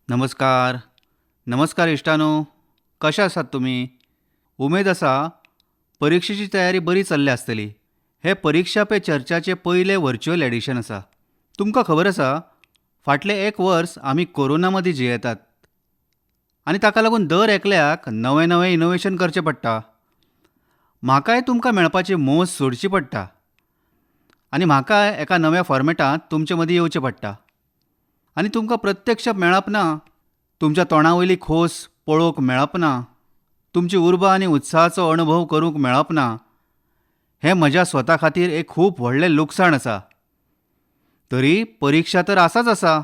नमस्कार, नमस्कार इश्टांनो, कशे आसात तुमी? उमेद आसा परिक्षेची तयारी बरी चल्ल्या आसतली. हें परिक्षा पे चर्चाचें पयलें व्हर्च्युअल एडिशन आसा. तुमकां खबर आसा, फाटलें एक वर्स आमी कोरोना मदीं जियेतात आनी ताका लागून दर एकल्याक नवें नवें इनोवेशन करचें पडटा. म्हाकाय तुमकां मेळपाची मोज सोडची पडटा आनी म्हाकाय एका नव्या फॉर्मेटांत तुमचे मदीं येवचें पडटा आनी तुमकां प्रत्यक्ष मेळप ना, तुमच्या तोंडा वयली खोस पळोवंक मेळप ना, तुमची उर्बा आनी उत्साहाचो अणभव करूंक मेळप ना. हें म्हज्या स्वता खातीर एक खूब व्हडलें लुकसाण आसा. तरी परिक्षा तर आसाच आसा.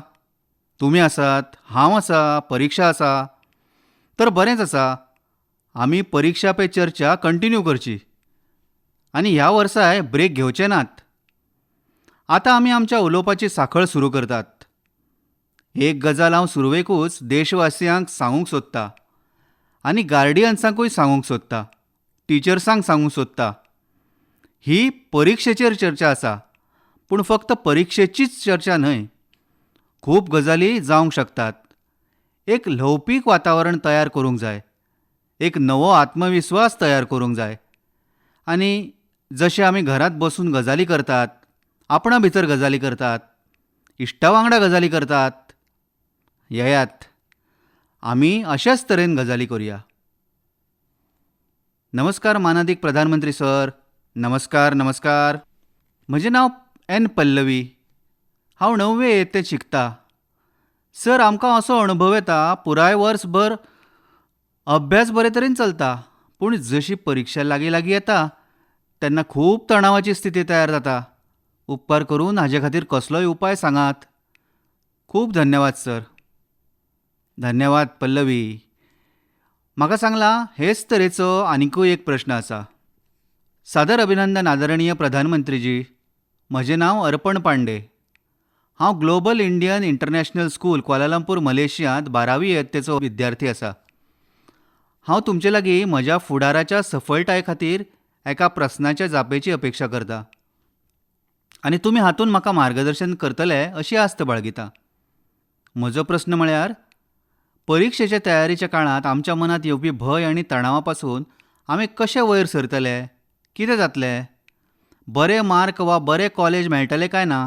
तुमी आसात, हांव आसा, परिक्षा आसा, तर बरेंच आसा. आमी परिक्षा पे चर्चा कंटिन्यू करची आनी ह्या वर्साय ब्रेक घेवचे नात. आतां आमी आमच्या उलोवपाची सांखळ सुरू करतात. एक गजाल हांव सुरवेकूच देशवासियांक सांगूंक सोदतां आनी गार्डियन्सांकूय सांगूंक सोदतां, टिचर्सांक सांगूंक सोदतां, ही परिक्षेचेर चर्चा आसा, पूण फक्त परिक्षेचीच चर्चा न्हय. खूब गजाली जावंक शकतात. एक ल्हवपीक वातावरण तयार करूंक जाय, एक नवो आत्मविस्वास तयार करूंक जाय. आनी जशें आमी घरांत बसून गजाली करतात, आपणा भितर गजाली करतात, इश्टा वांगडा गजाली करतात, येयात आमी अशेच तरेन गजाली करुया. नमस्कार मानादीक प्रधानमंत्री सर. नमस्कार, नमस्कार. म्हजें नांव एन पल्लवी. हांव णव्वे यत्तेंत शिकता. सर, आमकां असो अणभव येता, पुराय वर्सभर अभ्यास बरे तरेन चलता, पूण जशी परिक्षा लागीं लागीं येता तेन्ना खूब तणावाची स्थिती तयार जाता. उपकार करून हाजे खातीर कसलोय उपाय सांगात. खूब धन्यवाद सर. धन्यवाद पल्लवी. म्हाका सांगलां, हेच तरेचो आनिकूय एक प्रश्न आसा. सादर अभिनंदन आदरणीय प्रधानमंत्रीजी. म्हजें नांव अर्पण पांडे. हांव global Indian international school, Kuala Lumpur, मलेशियांत 12वी यत्तेचो विद्यार्थी आसा. हांव तुमचे लागीं म्हज्या फुडाराच्या सफळटाये खातीर एका प्रस्नाच्या जापेची अपेक्षा करता आनी तुमी हातूंत म्हाका मार्गदर्शन करतले अशी आस्त बाळगिता. म्हजो प्रस्न म्हळ्यार, परिक्षेच्या तयारीच्या काळांत आमच्या मनांत येवपी भंय आनी तणावा पासून आमी कशे वयर सरतले? कितें जातलें? बरे मार्क वा बरें कॉलेज मेळटलें काय ना?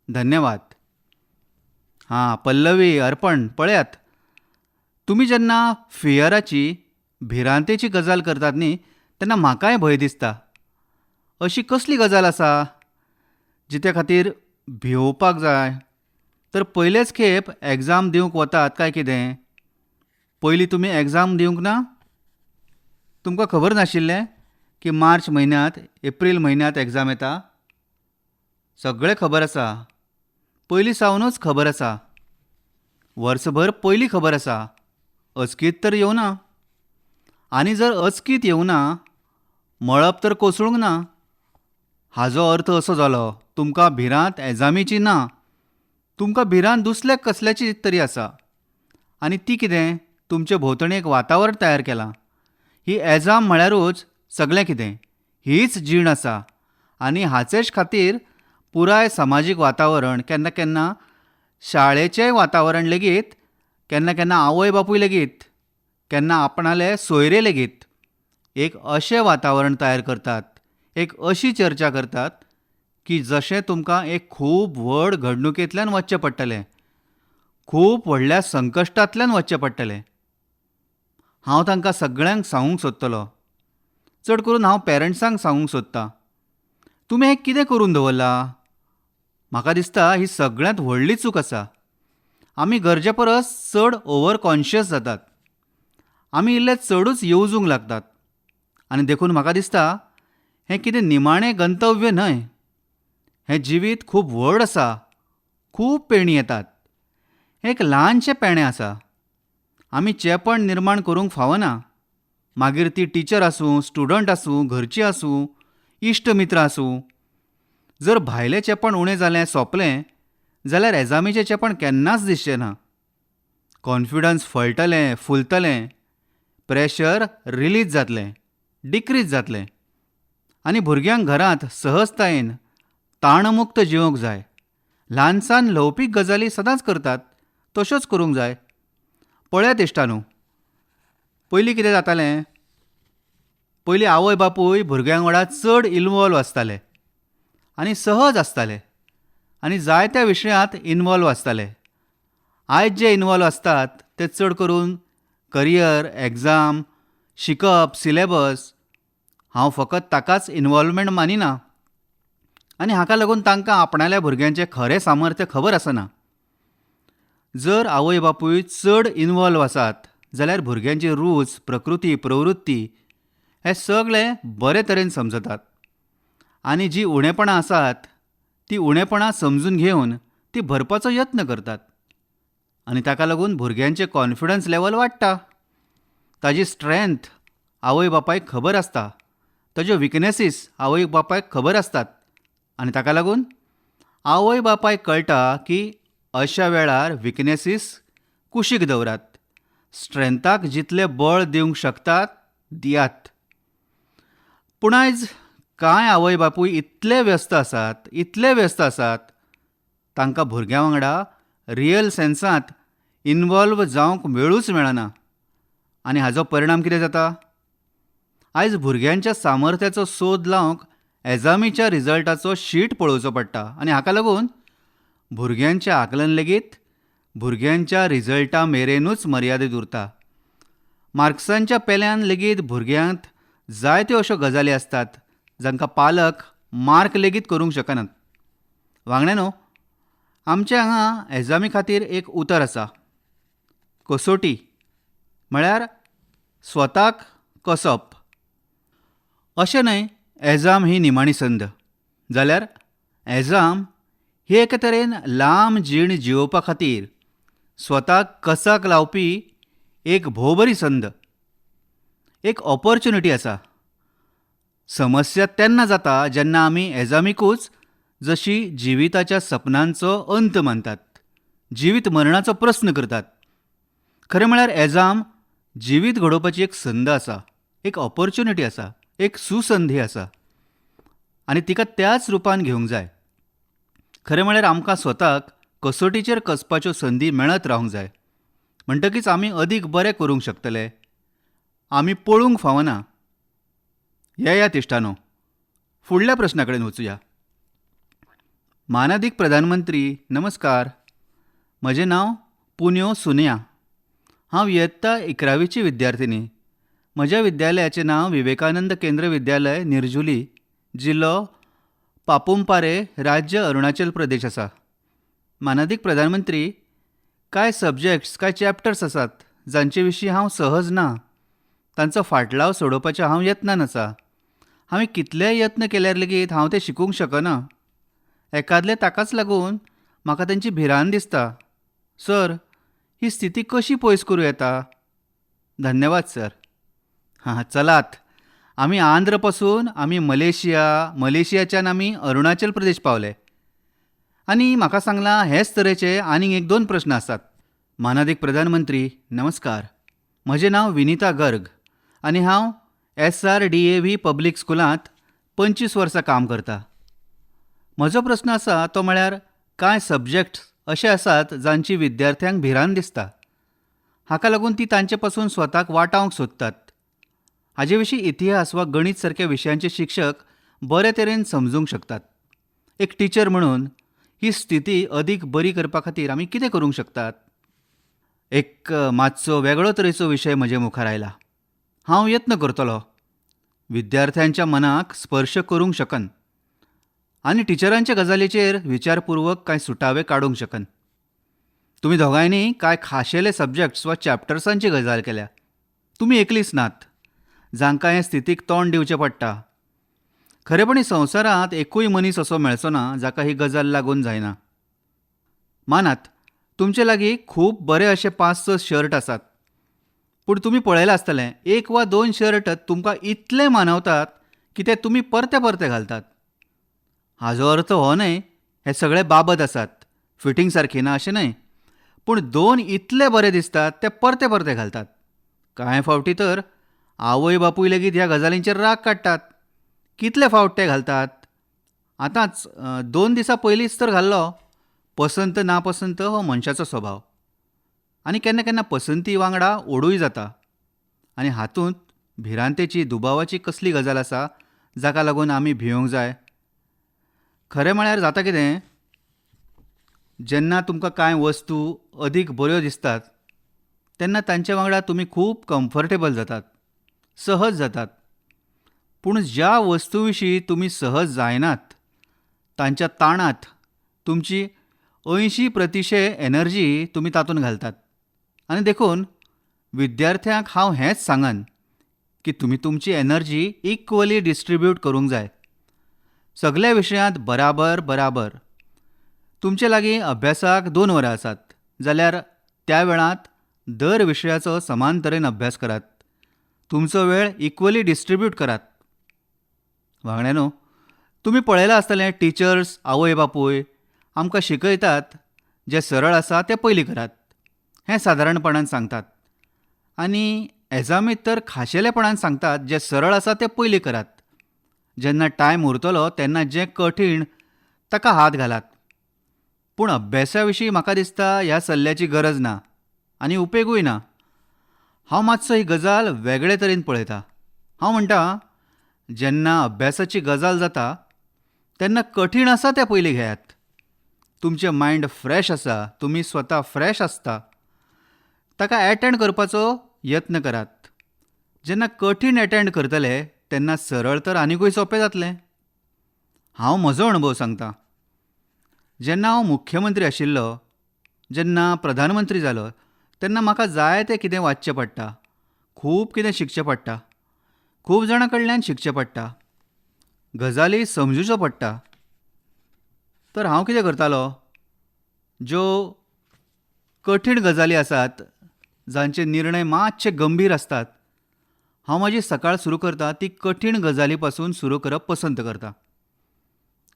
धन्यवाद. हां पल्लवी, अर्पण, पळयात, तुमी जेन्ना फियराची, भिरांतेची गजाल करतात न्ही, तेन्ना म्हाकाय भंय दिसता. अशी कसली गजाल आसा जिते खातीर भिवपाक जाय? तर पयलेच खेप एग्जाम दिवंक वतात काय कितें? पयलीं तुमी एग्जाम दिवंक ना? तुमकां खबर नाशिल्लें की मार्च म्हयन्यांत, एप्रील म्हयन्यांत एग्जाम येता? सगळें खबर आसा, पयलीं सावनूच खबर आसा, वर्सभर पयलीं खबर आसा. अचकीत तर येवना. आनी जर अचकीत येवना, मळब तर कोसळूंक ना. हाजो अर्थ असो जालो, तुमकां भिरांत एजामीची ना, तुमकां भिरांत दुसऱ्या कसल्याची तरी आसा. आनी ती कितें? तुमचे भोंवतणी एक वातावरण तयार केलां. ही एजाम म्हळ्यारूच सगळें कितें, हीच जीण आसा. आनी हाचेच खातीर पुराय समाजीक वातावरण, केन्ना केन्ना शाळेचेंय वातावरण लेगीत, केन्ना केन्ना आवय बापूय लेगीत, केन्ना आपणाले सोयरे लेगीत एक अशें वातावरण तयार करतात, एक अशी चर्चा करतात की जशें तुमकां एक खूब व्हड घडणुकेंतल्यान वचचें पडटलें, खूब व्हडल्या संकश्टांतल्यान वचचें पडटलें. हांव तांकां सगळ्यांक सांगूंक सोदतलो, चड करून हांव पेरंट्सांक सांगूंक सोदतां, तुमी हें कितें करून दवरलां? म्हाका दिसता ही सगळ्यांत व्हडली चूक आसा. आमी गरजे परस चड ओवर कॉन्शियस जातात, आमी इल्ले चडूच येवजूंक लागतात. आनी देखून म्हाका दिसता हें कितें निमाणें गंतव्य न्हय. हें जिवीत खूब व्हड आसा, खूब पेणी येतात, हें एक ल्हानशें पेणें आसा. आमी चेपण निर्माण करूंक फावना. मागीर ती टिचर आसूं, स्टुडंट आसूं, घरची आसूं, इश्ट मित्र आसूं. जर भायलें चेपण उणें जालें, सोंपलें, जाल्यार एजामीचें चेपण केन्नाच दिसचें ना. कॉन्फिडन्स फळटलें, फुलतलें, प्रेशर रिलीज जातलें, डिक्रीज जातलें. आनी भुरग्यांक घरांत सहजतायेन ताणमुक्त जिवंक जाय. ल्हानसान ल्हवपीक गजाली सदांच करतात तश्योच करूंक जाय. पळयात इश्टांनो, पयलीं कितें जातालें, पयलीं आवय बापूय भुरग्यां वांगडा चड इनवॉल्व आसताले आनी सहज आसताले आनी जायत्या विशयांत इनवॉल्व आसताले. आयज जे इनवॉल्व आसतात ते चड करून करियर, एग्जाम, शिकप, सिलेबस. हांव फकत ताकाच इनवॉल्वमेंट मानिना आनी हाका लागून तांकां आपणाल्या भुरग्यांचें खरें सामर्थ्य खबर आसना. जर आवय बापूय चड इनवॉल्व आसात जाल्यार भुरग्यांची रूच, प्रकृती, प्रवृत्ती हें सगळें बरे तरेन समजतात आनी जीं उणेपणां आसात तीं उणेपणां समजून घेवन तीं भरपाचो यत्न करतात आनी ताका लागून भुरग्यांचें कॉन्फिडन्स लेवल वाडटा. ताजी स्ट्रेंथ आवय बापायक खबर आसता, ताज्यो विकनेसीस आवय बापायक खबर आसतात आनी ताका लागून आवय बापायक कळटा की अशा वेळार विकनेसीस कुशीक दवरात, स्ट्रेंथाक जितलें बळ दिवंक शकतात दियात. पूण आयज कांय आवय बापूय इतले व्यस्त आसात, इतले व्यस्त आसात, तांकां भुरग्यां वांगडा रियल सेन्सांत इनवॉल्व जावंक वेळूच मेळना आनी हाजो परिणाम कितें जाता, आयज भुरग्यांच्या सामर्थ्याचो सोद लावंक एग्जामीच्या रिजल्टाचो शीट पळोवचो पडटा आनी हाका लागून भुरग्यांचें आकलन लेगीत भुरग्यांच्या रिजल्टा मेरेनूच मर्यादीत उरता. मार्क्सांच्या पेल्यान लेगीत भुरग्यांत जायत्यो अश्यो गजाली आसतात जांकां पालक मार्क लेगीत करूंक शकनात. वांगड्यांनो, आमच्या हांगा एग्जामी खातीर एक उतर आसा, कसोटी, म्हळ्यार स्वताक कसप. अशें न्हय एग्जाम ही निमाणी संद, जाल्यार एग्जाम ही एके तरेन लांब जीण जियोवपा खातीर स्वताक कसाक लावपी एक भोव बरी संद, एक ऑपोर्चुनिटी आसा. समस्या तेन्ना जाता जेन्ना आमी एग्जामीकूच जशी जिविताच्या सपनांचो अंत मानतात, जिवीत मरणाचो प्रस्न करतात. खरें म्हळ्यार एग्जाम जिवीत घडोवपाची एक संद आसा, एक ऑपोर्चुनिटी आसा, एक सुसंधी आसा आनी तिका त्याच रुपान घेवंक जाय. खरें म्हळ्यार आमकां स्वताक कसोटीचेर कसपाच्यो संदी मेळत रावंक जाय, म्हणटकीच आमी अदीक बरें करूंक शकतले. आमी पळूंक फावना. येयात इश्टानो, फुडल्या प्रस्ना कडेन वचुया. मानादीक प्रधानमंत्री नमस्कार. म्हजें नांव पुन्यो सुनिया. हांव इयत्ता इकरावेची विद्यार्थिनी. म्हज्या विद्यालयाचें नांव विवेकानंद केंद्र विद्यालय, निर्जुली, जिल्लो पापुमपारे, राज्य अरुणाचल प्रदेश आसा. मानादीक प्रधानमंत्री, कांय सब्जॅक्ट्स, कांय चॅप्टर्स आसात जांचे विशीं हांव सहज ना. तांचो फाटलाव सोडोवपाचो हांव यत्नान आसा. हांवें कितलेय यत्न केल्यार लेगीत हांव तें शिकूंक शकना. एकादलें ताकाच लागून म्हाका तांची भिरांत दिसता. सर, ही स्थिती कशी पयस करूं येता? धन्यवाद सर. हां, चलात आमी आंध्र पसून आमी मलेशिया, मलेशियाच्यान आमी अरुणाचल प्रदेश पावले आनी म्हाका सांगलां हेच तरेचे आनीक एक दोन प्रस्न आसात. मानादीक प्रधानमंत्री नमस्कार. म्हजें नांव विनिता गर्ग आनी हांव S R D A V public स्कुलांत 25 वर्सां काम करता. म्हजो प्रस्न आसा तो म्हळ्यार कांय सब्जॅक्ट्स अशे आसात जांची विद्यार्थ्यांक भिरांत दिसता. हाका लागून ती तांचे पसून स्वताक वाटावंक सोदतात. हाजे विशीं इतिहास वा गणीत सारक्या विशयांचे शिक्षक बरे तरेन समजूंक शकतात. एक टिचर म्हणून ही स्थिती अदीक बरी करपा खातीर आमी कितें करूंक शकतात? एक मातसो वेगळो तरेचो विशय म्हजे मुखार आयला. हांव यत्न करतलो विद्यार्थ्यांच्या मनाक स्पर्श करूंक शकन आनी टिचरांच्या गजालीचेर विचारपुर्वक कांय सुटावे काडूंक शकन. तुमी दोगांयनी कांय खाशेले सब्जॅक्ट्स वा चॅप्टर्सांची गजाल केल्या. तुमी एकलीच नात जांकां हे स्थितीक तोंड दिवचें पडटा. खरेपणी संवसारांत एकूय मनीस असो मेळचो ना जाका ही गजाल लागून जायना. मानात, तुमचे लागीं खूब बरे अशे 5-6 शर्ट आसात, पूण तुमी पळयलां आसतलें एक वा दोन शर्ट तुमकां इतले मानवतात की ते तुमी परते परते घालतात. हाजो अर्थ हो न्हय हे सगळे बाबत आसात, फिटींग सारकी ना अशें न्हय, पूण दोन इतले बरे दिसतात ते परते परते घालतात. कांय फावटी तर आवय बापूय लेगीत ह्या गजालींचेर राग काडटात. कितले फावट ते घालतात? आतांच 2 दिसां पयलींच तर घाल्लो. पसंत नापसंत हो मनशाचो स्वभाव. आनी केन्ना केन्ना पसंती वांगडा ओडूय जाता. आनी हातूंत भिरांतेची, दुबावाची कसली गजाल आसा जाका लागून आमी भियोंक जाय? खरें म्हळ्यार जाता कितें, जेन्ना तुमकां कांय वस्तू अदीक बऱ्यो दिसतात तेन्ना तांचे वांगडा तुमी खूब कम्फर्टेबल जातात, सहज जातात. पूण ज्या वस्तू विशीं तुमी सहज जायनात तांच्या ताणांत तुमची 80% एनर्जी तुमी तातूंत घालतात. आनी देखून विद्यार्थ्यांक हांव हेंच सांगन की तुमी तुमची एनर्जी इक्वली डिस्ट्रिब्यूट करूंक जाय, सगल्या विशयांत बराबर बराबर. तुमचे लागीं अभ्यासाक 2 वरां आसात जाल्यार त्या वेळांत दर विशयाचो समान तरेन अभ्यास करात, तुमचो वेळ इक्वली डिस्ट्रिब्यूट करात. वांगड्यांनो, तुमी पळयलां आसतलें, टिचर्स, आवय बापूय आमकां शिकयतात जें सरळ आसा तें पयलीं करात हें सादारणपणान सांगतात, आनी एजामीत तर खाशेलेपणान सांगतात जें सरळ आसा तें पयलीं करात, जेन्ना टायम उरतलो तेन्ना जें कठीण ताका हात घालात. पूण अभ्यासा विशीं म्हाका दिसता ह्या सल्ल्याची गरज ना आनी उपेगूय ना. हांव मातसो ही गजाल वेगळे तरेन पळयता. हांव म्हणटा, जेन्ना अभ्यासाची गजाल जाता तेन्ना कठीण आसा तें पयलीं घेयात. तुमचें मायंड फ्रेश आसा, तुमी स्वता फ्रेश आसता, ताका एटेंड करपाचो यत्न करात. जेन्ना कठीण एटेंड करतले तेन्ना सरळ तर आनिकूय सोंपें जातलें. हांव म्हजो अणभव सांगता. जेन्ना हांव मुख्यमंत्री आशिल्लो, जेन्ना प्रधानमंत्री जालो, तेन्ना म्हाका जायतें कितें वाचचें पडटा, खूब कितें शिकचें पडटा, खूब जाणां कडल्यान शिकचें पडटा, गजाली समजुच्यो पडटा. तर हांव कितें करतालो, ज्यो कठीण गजाली आसात, जांचे निर्णय मातशे गंभीर आसतात, हांव म्हाजी सकाळ सुरू करता ती कठीण गजाली पासून सुरू करप पसंत करता.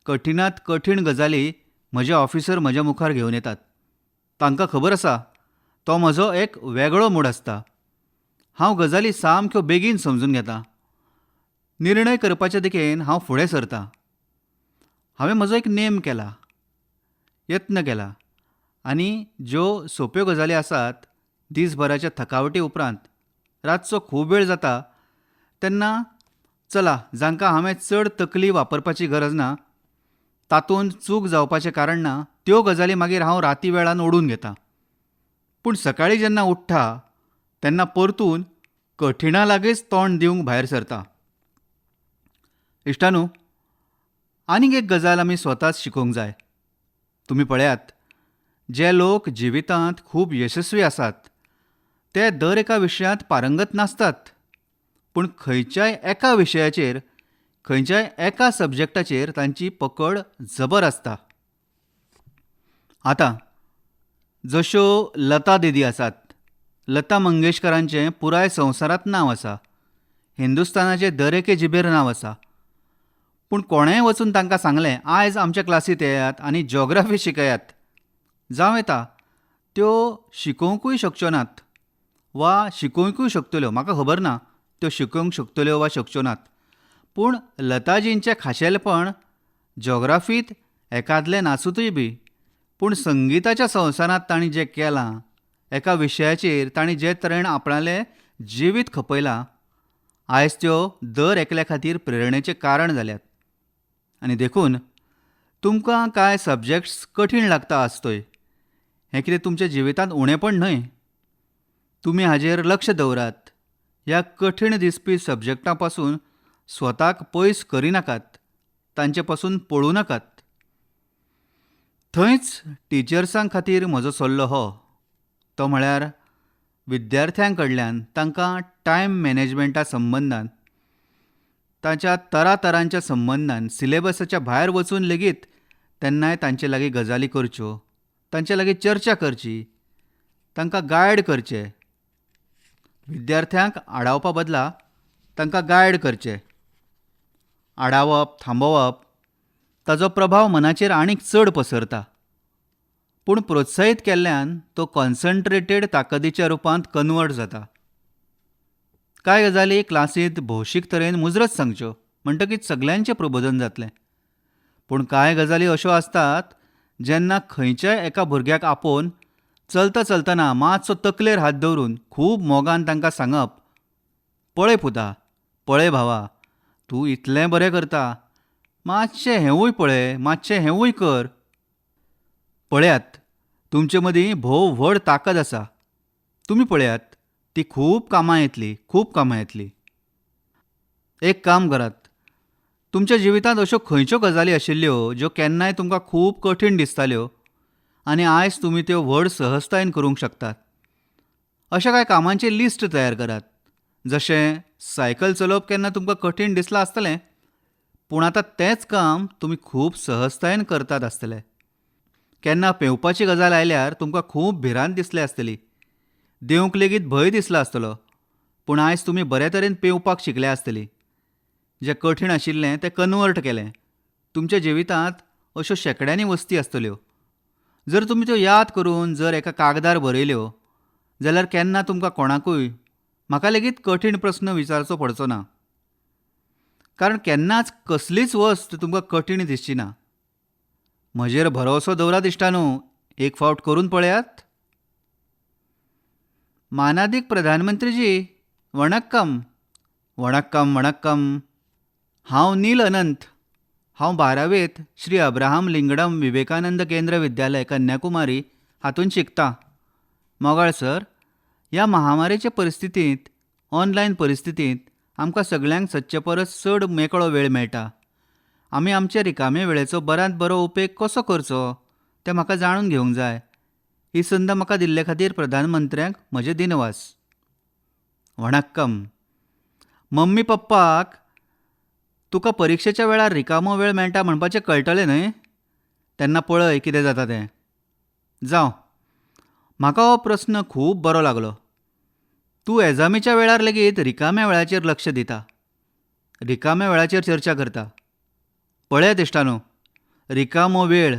कठिणांत कठीण गजाली म्हजे ऑफिसर म्हज्या मुखार घेवन येतात. तांकां खबर आसा तो म्हजो एक वेगळो मूड आसता. हांव गजाली सामक्यो बेगीन समजून घेता. निर्णय करपाच्या दिकेन हांव फुडें सरता. हांवें म्हजो एक नेम केला, यत्न केला, आनी ज्यो सोंप्यो गजाली आसात दीसभराच्या थकावटी उपरांत रातचो खूब वेळ जाता तेन्ना चला, जांकां हांवें चड तकली वापरपाची गरज ना, तातूंत चूक जावपाचें कारण ना, त्यो गजाली मागीर हांव राती वेळान ओडून घेता. पूण सकाळीं जेन्ना उठ्ठा तेन्ना परतून कठिणा लागींच तोंड दिवंक भायर सरता. इश्टानू, आनीक एक गजाल आमी स्वताच शिकोवंक जाय. तुमी पळयात, जे लोक जिवितांत खूब यशस्वी आसात ते दर एका विशयांत पारंगत नासतात, पूण खंयच्याय एका विशयाचेर, खंयच्याय एका सब्जेक्टाचेर तांची पकड जबर आसता. आतां जश्यो लता दिदी आसात, लता मंगेशकरांचें पुराय संवसारांत नांव आसा, हिंदुस्तानाचे दरेके जिबेर नांव आसा. पूण कोणेंय वचून तांकां सांगलें, आयज आमच्या क्लासींत येयात आनी जॉग्राफी शिकयात, जावं येता त्यो शिकोवंकूय शकच्यो नात वा शिकोवंकूय शकतल्यो, म्हाका खबर ना त्यो शिकोवंक शकतल्यो वा शकच्यो नात. पूण लताजींचें खाशेलपण जॉग्राफींत एकादलें नासुतूय बी, पूण संगिताच्या संवसारांत तांणी जें केलां, एका विशयाचेर तांणी जे तरेन आपणालें जिवीत खपयलां, आयज त्यो दर एकल्या खातीर प्रेरणेचें कारण जाल्यात. आनी देखून तुमकां कांय सब्जेक्ट्स कठीण लागता आसतय, हें कितें तुमच्या जिवितांत उणेपण न्हय. तुमी हाजेर लक्ष दवरात. ह्या कठीण दिसपी सब्जेक्टां पासून स्वताक पयस करिनाकात, तांचे पासून पळूं नाकात. थंयच टिचर्सां खातीर म्हजो सल्लो हो, तो म्हळ्यार विद्यार्थ्यां कडल्यान तांकां टायम मॅनेजमेंटा संबंदान, ताच्या तरातरांच्या संबंदान, सिलेबसाच्या भायर वचून लेगीत तेन्नाय तांचे लागीं गजाली करच्यो, तांचे लागीं चर्चा करची, तांकां गायड करचे. विद्यार्थ्यांक आडावपा बदला तांकां गायड करचे. आडावप, थांबोवप ताजो प्रभाव मनाचेर आनीक चड पसरता, पूण प्रोत्साहीत केल्ल्यान तो कॉन्सन्ट्रेटेड ताकदीच्या रुपांत कन्वर्ट जाता. कांय गजाली क्लासींत भौशीक तरेन मुजरत सांगच्यो म्हणटकीच सगल्यांचें प्रबोधन जातलें, पूण कांय गजाली अश्यो आसतात जेन्ना खंयच्याय एका भुरग्याक आपोवन चलता चलतना मातसो तकलेर हात दवरून खूब मोगान तांकां सांगप, पळय पुता, पळय भावा, तूं इतलें बरें करता, मातशें हेंवूय पळय, मातशें हेंवूय कर. पळयात, तुमचे मदीं भोव व्हड ताकद आसा. तुमी पळयात, ती खूब कामां येतली, खूब कामां येतली. एक काम करात, तुमच्या जिवितांत अश्यो खंयच्यो गजाली आशिल्ल्यो ज्यो केन्नाय तुमकां खूब कठीण दिसताल्यो आनी आयज तुमी त्यो व्हड सहजतायेन करूंक शकतात? अशा कांय कामांची लिस्ट तयार करात. जशें सायकल चलोवप केन्ना तुमकां कठीण दिसलां आसतलें, पूण आतां तेंच काम तुमी खूब सहजतायेन करतात आसतले. केन्ना पेंवपाची गजाल आयल्यार तुमकां खूब भिरांत दिसली आसतली, देवंक लेगीत भंय दिसला आसतलो, पूण आयज तुमी बरे तरेन पेंवपाक शिकल्या आसतली. जें कठीण आशिल्लें तें कन्वर्ट केलें. तुमच्या जिवितांत अश्यो शेंकड्यांनी वस्ती आसतल्यो. जर तुमी त्यो याद करून जर एका कागदार बरयल्यो जाल्यार केन्ना तुमकां कोणाकूय, म्हाका लेगीत कठीण प्रस्न विचारचो पडचो ना. कारण केन्नाच कसलीच वस्त तुमकां कठीण दिसची ना. म्हजेर भरवसो दवरात इश्टानू, एक फावट करून पळयात. मानादीक प्रधानमंत्रीजी, वणक्कम वणक्कम वणक्कम. हांव नील अनंत. हांव बारावेंत श्री अब्राहम लिंगडम विवेकानंद केंद्र विद्यालय कन्याकुमारी हातूंत शिकतां. मोगाळ सर, ह्या महामारीचे परिस्थितींत, ऑनलायन परिस्थितींत आमकां सगल्यांक सदचे परस चड मेकळो वेळ मेळटा. आमी आमच्या रिकामे वेळेचो बऱ्यांत बरो उपेग कसो करचो तें म्हाका जाणून घेवंक जाय. ही संद म्हाका दिल्ले खातीर प्रधानमंत्र्यांक म्हजे दिनवास. वणक्कम. मम्मी पप्पाक तुका परिक्षेच्या वेळार रिकामो वेळ मेळटा म्हणपाचें कळटलें न्हय? तेन्ना पळय कितें जाता तें. जावं, म्हाका हो प्रस्न खूब बरो लागलो. तूं एजामीच्या वेळार लेगीत रिकाम्या वेळाचेर लक्ष दिता, रिकाम्या वेळाचेर चर्चा करता. पळयात इश्टानो, रिकामो वेळ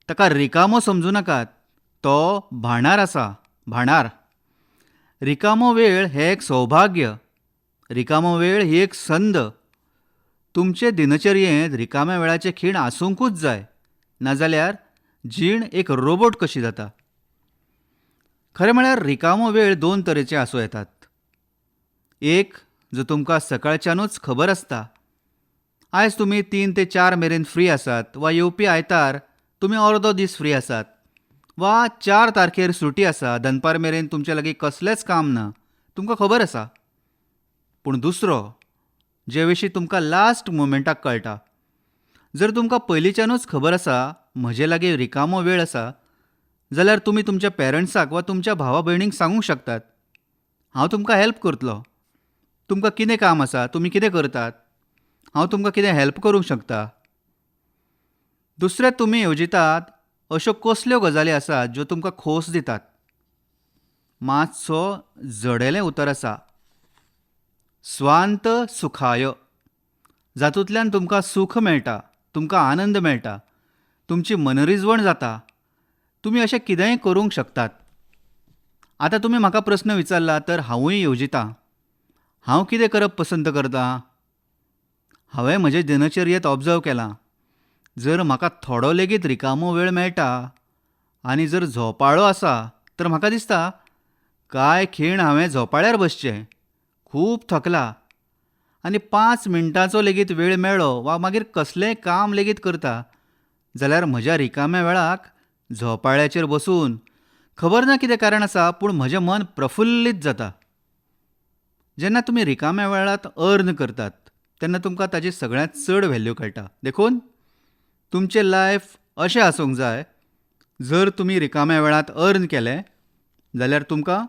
ताका रिकामो समजूं नाकात, तो भांडार आसा, भांडार. रिकामो वेळ हें एक सौभाग्य, रिकामो वेळ ही एक संद. तुमचे दिनचर्येंत रिकाम्या वेळाचे खीण आसूंकूच जाय, नाजाल्यार जीण एक रोबोट कशी जाता. खरें म्हळ्यार रिकामो वेळ दोन तरेचे आसूं येतात. एक जो तुमकां सकाळच्यानूच खबर आसता, आयज तुमी 3 ते 4 मेरेन फ्री आसात, वा येवपी आयतार तुमी अर्दो दीस फ्री आसात, वा 4 तारखेर सुटी आसा, दनपार मेरेन तुमचे लागीं कसलेंच काम ना, तुमकां खबर आसा. पूण दुसरो जे विशीं तुमकां लास्ट मोमेंटाक कळटा. जर तुमकां पयलींच्यानूच खबर आसा म्हजे लागीं रिकामो वेळ आसा, जाल्यार तुमी तुमच्या पेरंट्साक वा तुमच्या भावा भयणींक सांगूंक शकतात, हांव तुमकां हेल्प करतलो, तुमकां कितें काम आसा, तुमी कितें करतात, हांव तुमकां कितें हेल्प करूंक शकता. दुसरें, तुमी येवजितात अश्यो कसल्यो गजाली आसात ज्यो तुमकां खोस दितात. मातसो जडेलें उतर आसा, स्वांत सुखाय, जातूंतल्यान तुमकां सूख मेळटा, तुमकां आनंद मेळटा, तुमची मनरिजवण जाता. तुमी अशें कितेंय करूंक शकतात. आतां तुमी म्हाका प्रस्न विचारला तर हांवूय येवजितां, हांव कितें करप पसंत करतां. हांवें म्हजे दिनचर्येंत ऑब्जर्व केलां, जर म्हाका थोडो लेगीत रिकामो वेळ मेळटा आनी जर झोपाळो आसा तर म्हाका दिसता कांय खीण हांवें झोपाळ्यार बसचें, खूब थकला, आनी 5 मिनटांचो लेगीत वेळ मेळ्ळो वा मागीर कसलेंय काम लेगीत करता जाल्यार म्हज्या रिकाम्या वेळाक झोपाळ्याचेर बसून, खबर ना कितें कारण आसा, पूण म्हजें मन प्रफुल्लीत जाता. जेन्ना तुमी रिकाम्या वेळांत अर्न करतात तेन्ना तुमकां ताची सगळ्यांत चड व्हॅल्यू कळटा. देखून तुमचें लायफ अशें आसूंक जाय, जर तुमी रिकाम्या वेळांत अर्न केलें जाल्यार तुमकां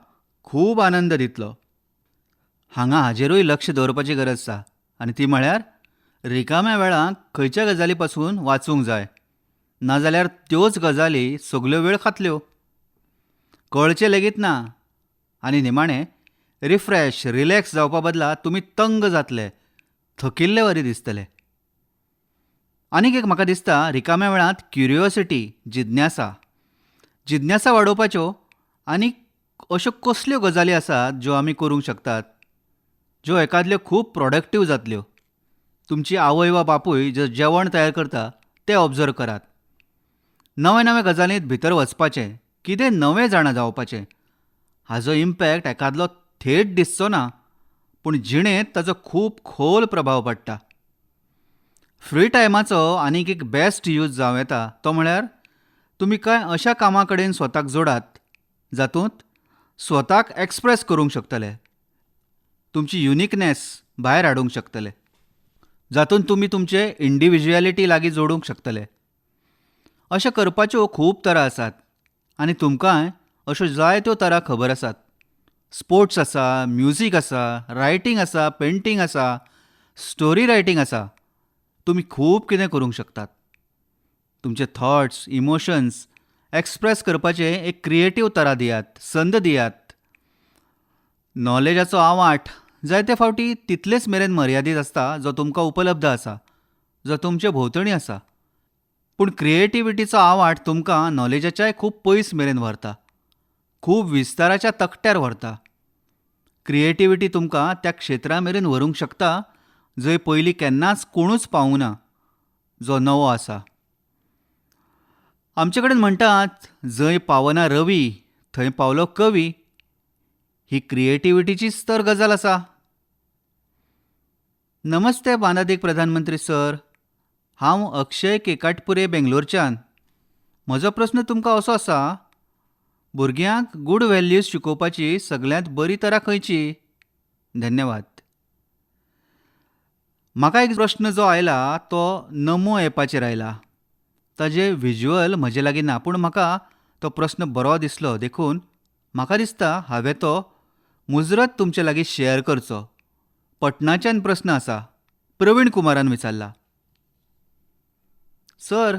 खूब आनंद दितलो. हांगा हाजेरूय लक्ष दवरपाची गरज आसा, आनी ती म्हळ्यार रिकाम्या वेळांत खंयच्या गजाली पासून वाचूंक जाय, नाजाल्यार त्योच गजाली सगल्यो वेळ खातल्यो, कळचें लेगीत ना. आनी निमाणें रिफ्रेश रिलॅक्स जावपा बदला तुमी तंग जातले, थकिल्ले वरी दिसतले. आनीक एक म्हाका दिसता, रिकाम्या वेळांत क्युरियोसिटी, जिज्ञासा, जिज्ञासा वाडोवपाच्यो आनी अश्यो कसल्यो गजाली आसात ज्यो आमी करूंक शकतात, ज्यो एकादल्यो खूब प्रोडक्टीव जातल्यो. तुमची आवय वा बापूय जे जेवण तयार करता तें ऑब्जर्व करात. नव्या नव्या गजालींत भितर वचपाचें, कितें नवें जाणा जावपाचें. हाजो इम्पॅक्ट एकादलो थेट दिसचो ना पूण जिणेंत ताचो खूब खोल प्रभाव पडटा. फ्री टायमाचो आनीक एक बेस्ट यूज जावं येता तो म्हळ्यार तुमी कांय अशा कामां कडेन स्वताक जोडात जातूंत स्वताक एक्सप्रेस करूंक शकतले, तुमची युनिकनेस भायर हाडूंक शकतले, जातूंत तुमी तुमचे इंडिविज्युएलिटी लागीं जोडूंक शकतले. अशें करपाच्यो खूब तरा आसात आनी तुमकांय अश्यो जायत्यो तरा खबर आसात. स्पोर्ट्स आसा, म्युजीक आसा, रायटींग आसा, पेंटींग आसा, स्टोरी रायटींग आसा. तुमी खूब कितें करूंक शकतात. तुमचे थॉट्स, इमोशन्स एक्सप्रेस करपाचें एक क्रिएटीव तरा दियात, संद दियात. नॉलेजाचो आवाठ जायते फावटी तितलेच मेरेन मर्यादीत आसता जो तुमकां उपलब्ध आसा, जो तुमचे भोंवतणी आसा. पूण क्रिएटिविटीचो आवाठ तुमकां नॉलेजाच्याय खूब पयस मेरेन व्हरता, खूब विस्ताराच्या तकट्यार व्हरता. क्रिएटिविटी तुमकां त्या क्षेत्रा मेरेन व्हरूंक शकता जंय पयलीं केन्नाच कोणूच पावूंक ना, जो नवो आसा. आमचे कडेन म्हणटात जंय पावना रवी थंय पावलो कवी. ही क्रिएटिविटीचीच तर गजाल आसा. नमस्ते मानादीक प्रधानमंत्री सर, हांव अक्षय केकाटपुरे बेंगलोरच्यान. म्हजो प्रस्न तुमकां असो आसा, भुरग्यांक गूड व्हॅल्यूज शिकोवपाची सगल्यांत बरी तरा खंयची? धन्यवाद. म्हाका एक प्रस्न जो आयला तो नमो एपाचेर आयला. ताजें विज्युअल म्हजे लागीं ना पूण म्हाका तो प्रस्न बरो दिसलो देखून म्हाका दिसता हांवें तो मुजरत तुमचे लागीं शेयर करचो. पटनाच्यान प्रस्न आसा, प्रवीण कुमारान विचारला. सर,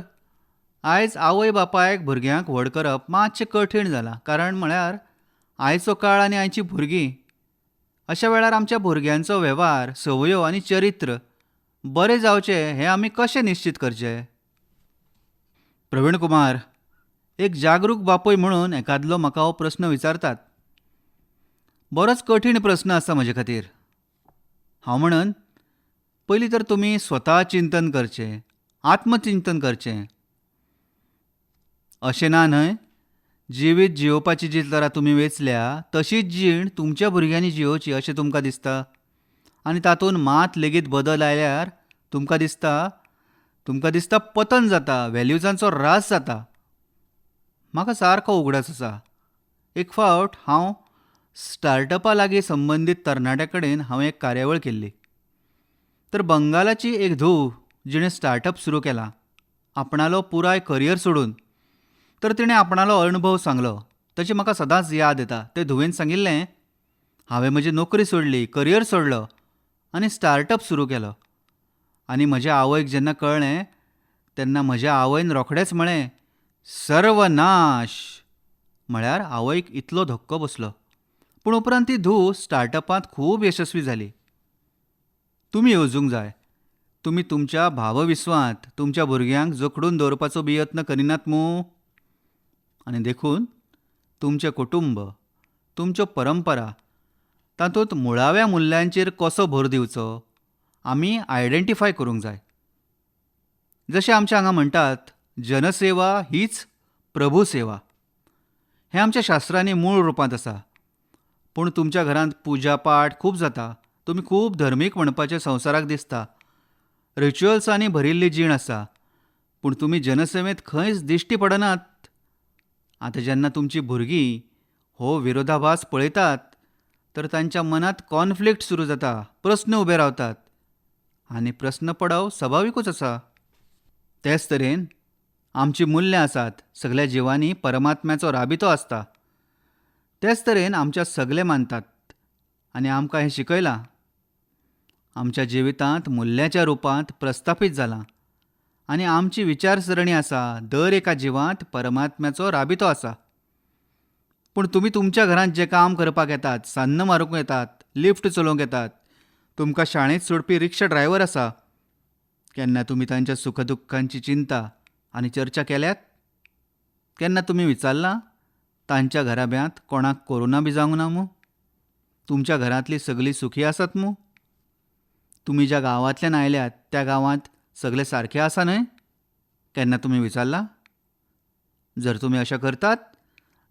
आयज आवय बापायक भुरग्यांक व्हड करप मातशें कठीण जालां, कारण म्हळ्यार आयचो काळ आनी आयचीं भुरगीं. अशा वेळार आमच्या भुरग्यांचो वेव्हार, संवयो आनी चरित्र बरें जावचें हें आमी कशें निश्चीत करचें? प्रवीण कुमार, एक जागरूक बापूय म्हणून एकादलो म्हाका हो प्रस्न विचारतात. बरोच कठीण प्रस्न आसा म्हजे खातीर. हांव म्हणन, पयलीं तर तुमी स्वता चिंतन करचें, आत्मचिंतन करचें. अशें ना न्हय, जिवीत जियोवपाची जी तरा तुमी वेंचल्या तशीच जीण तुमच्या भुरग्यांनी जियोवची अशें तुमकां दिसता आनी तातूंत मात लेगीत बदल आयल्यार तुमकां दिसता, तुमकां दिसता पतन जाता, व्हॅल्यूजांचो ऱ्हास जाता. म्हाका सारको उगडास आसा, एक फावट हांव स्टार्टअपा लागीं संबंदीत तरणाट्या कडेन हांवें एक कार्यावळ केल्ली. तर बंगालाची एक धूव जिणें स्टार्टअप सुरू केलां आपणालो पुराय करियर सोडून, तर तिणें आपणालो अणभव सांगलो. ताची म्हाका सदांच याद येता. ते धुवेन सांगिल्लें, हांवें म्हजी नोकरी सोडली, करियर सोडलो आनी स्टार्टअप सुरू केलो. आनी म्हज्या आवयक जेन्ना कळ्ळें तेन्ना म्हज्या आवयन रोखडेंच म्हळें, सर्वनाश. म्हळ्यार आवयक इतलो धक्को बसलो. पूण उपरांत ती धूव स्टार्टअपांत खूब यशस्वी जाली. तुमी येवजूंक जाय, तुमी तुमच्या भावविश्वांत तुमच्या भुरग्यांक जखडून दवरपाचो बी यत्न करिनात मूं? आनी देखून तुमचें कुटुंब, तुमच्यो परंपरा तातूंत मुळाव्या मुल्यांचेर कसो भर दिवचो आमी आयडेंटिफाय करूंक जाय. जशें आमच्या हांगा म्हणटात, जनसेवा हीच प्रभूसेवा. हें आमच्या शास्त्रांनी मूळ रुपांत आसा. पूण तुमच्या घरांत पुजा पाठ खूब जाता, तुमी खूब धर्मीक म्हणपाचें संवसाराक दिसता, रिच्युअल्सांनी भरिल्ली जीण आसा, पूण तुमी जनसेवेंत खंयच दिश्टी पडनात. आतां जेन्ना तुमचीं भुरगीं हो विरोधाभास पळयतात तर तांच्या मनांत कॉन्फ्लिक्ट सुरू जाता, प्रस्न उबे रावतात आनी प्रस्न पडप सभाविकूच आसा. तेच तरेन आमचीं मुल्यां आसात, सगल्या जिवांनी परमात्म्याचो राबितो आसता. तेच तरेन आमच्या सगले मानतात आनी आमकां हें शिकयलां. आमच्या जिवितांत मुल्याच्या रुपांत प्रस्थापीत जालां आनी आमची विचारसरणी आसा, दर एका जिवांत परमात्म्याचो राबितो आसा. पूण तुमी तुमच्या घरांत जें काम करपाक येतात, सान्न मारूंक येतात, लिफ्ट चलोवंक येतात, तुमकां शाळेंत सोडपी रिक्षा ड्रायव्हर आसा, केन्ना तुमी तांच्या सुखदुख्खांची चिंता आनी चर्चा केल्यात? केन्ना तुमी विचारलां तांच्या घराब्यांत कोणाक कोरोना बी जावंक ना मूं? तुमच्या घरांतलीं सगलीं सुखी आसात मूं? तुमी ज्या गांवांतल्यान आयल्यात त्या गांवांत सगळे सारके आसा न्हय? केन्ना तुमी विचारलां? जर तुमी अशें करतात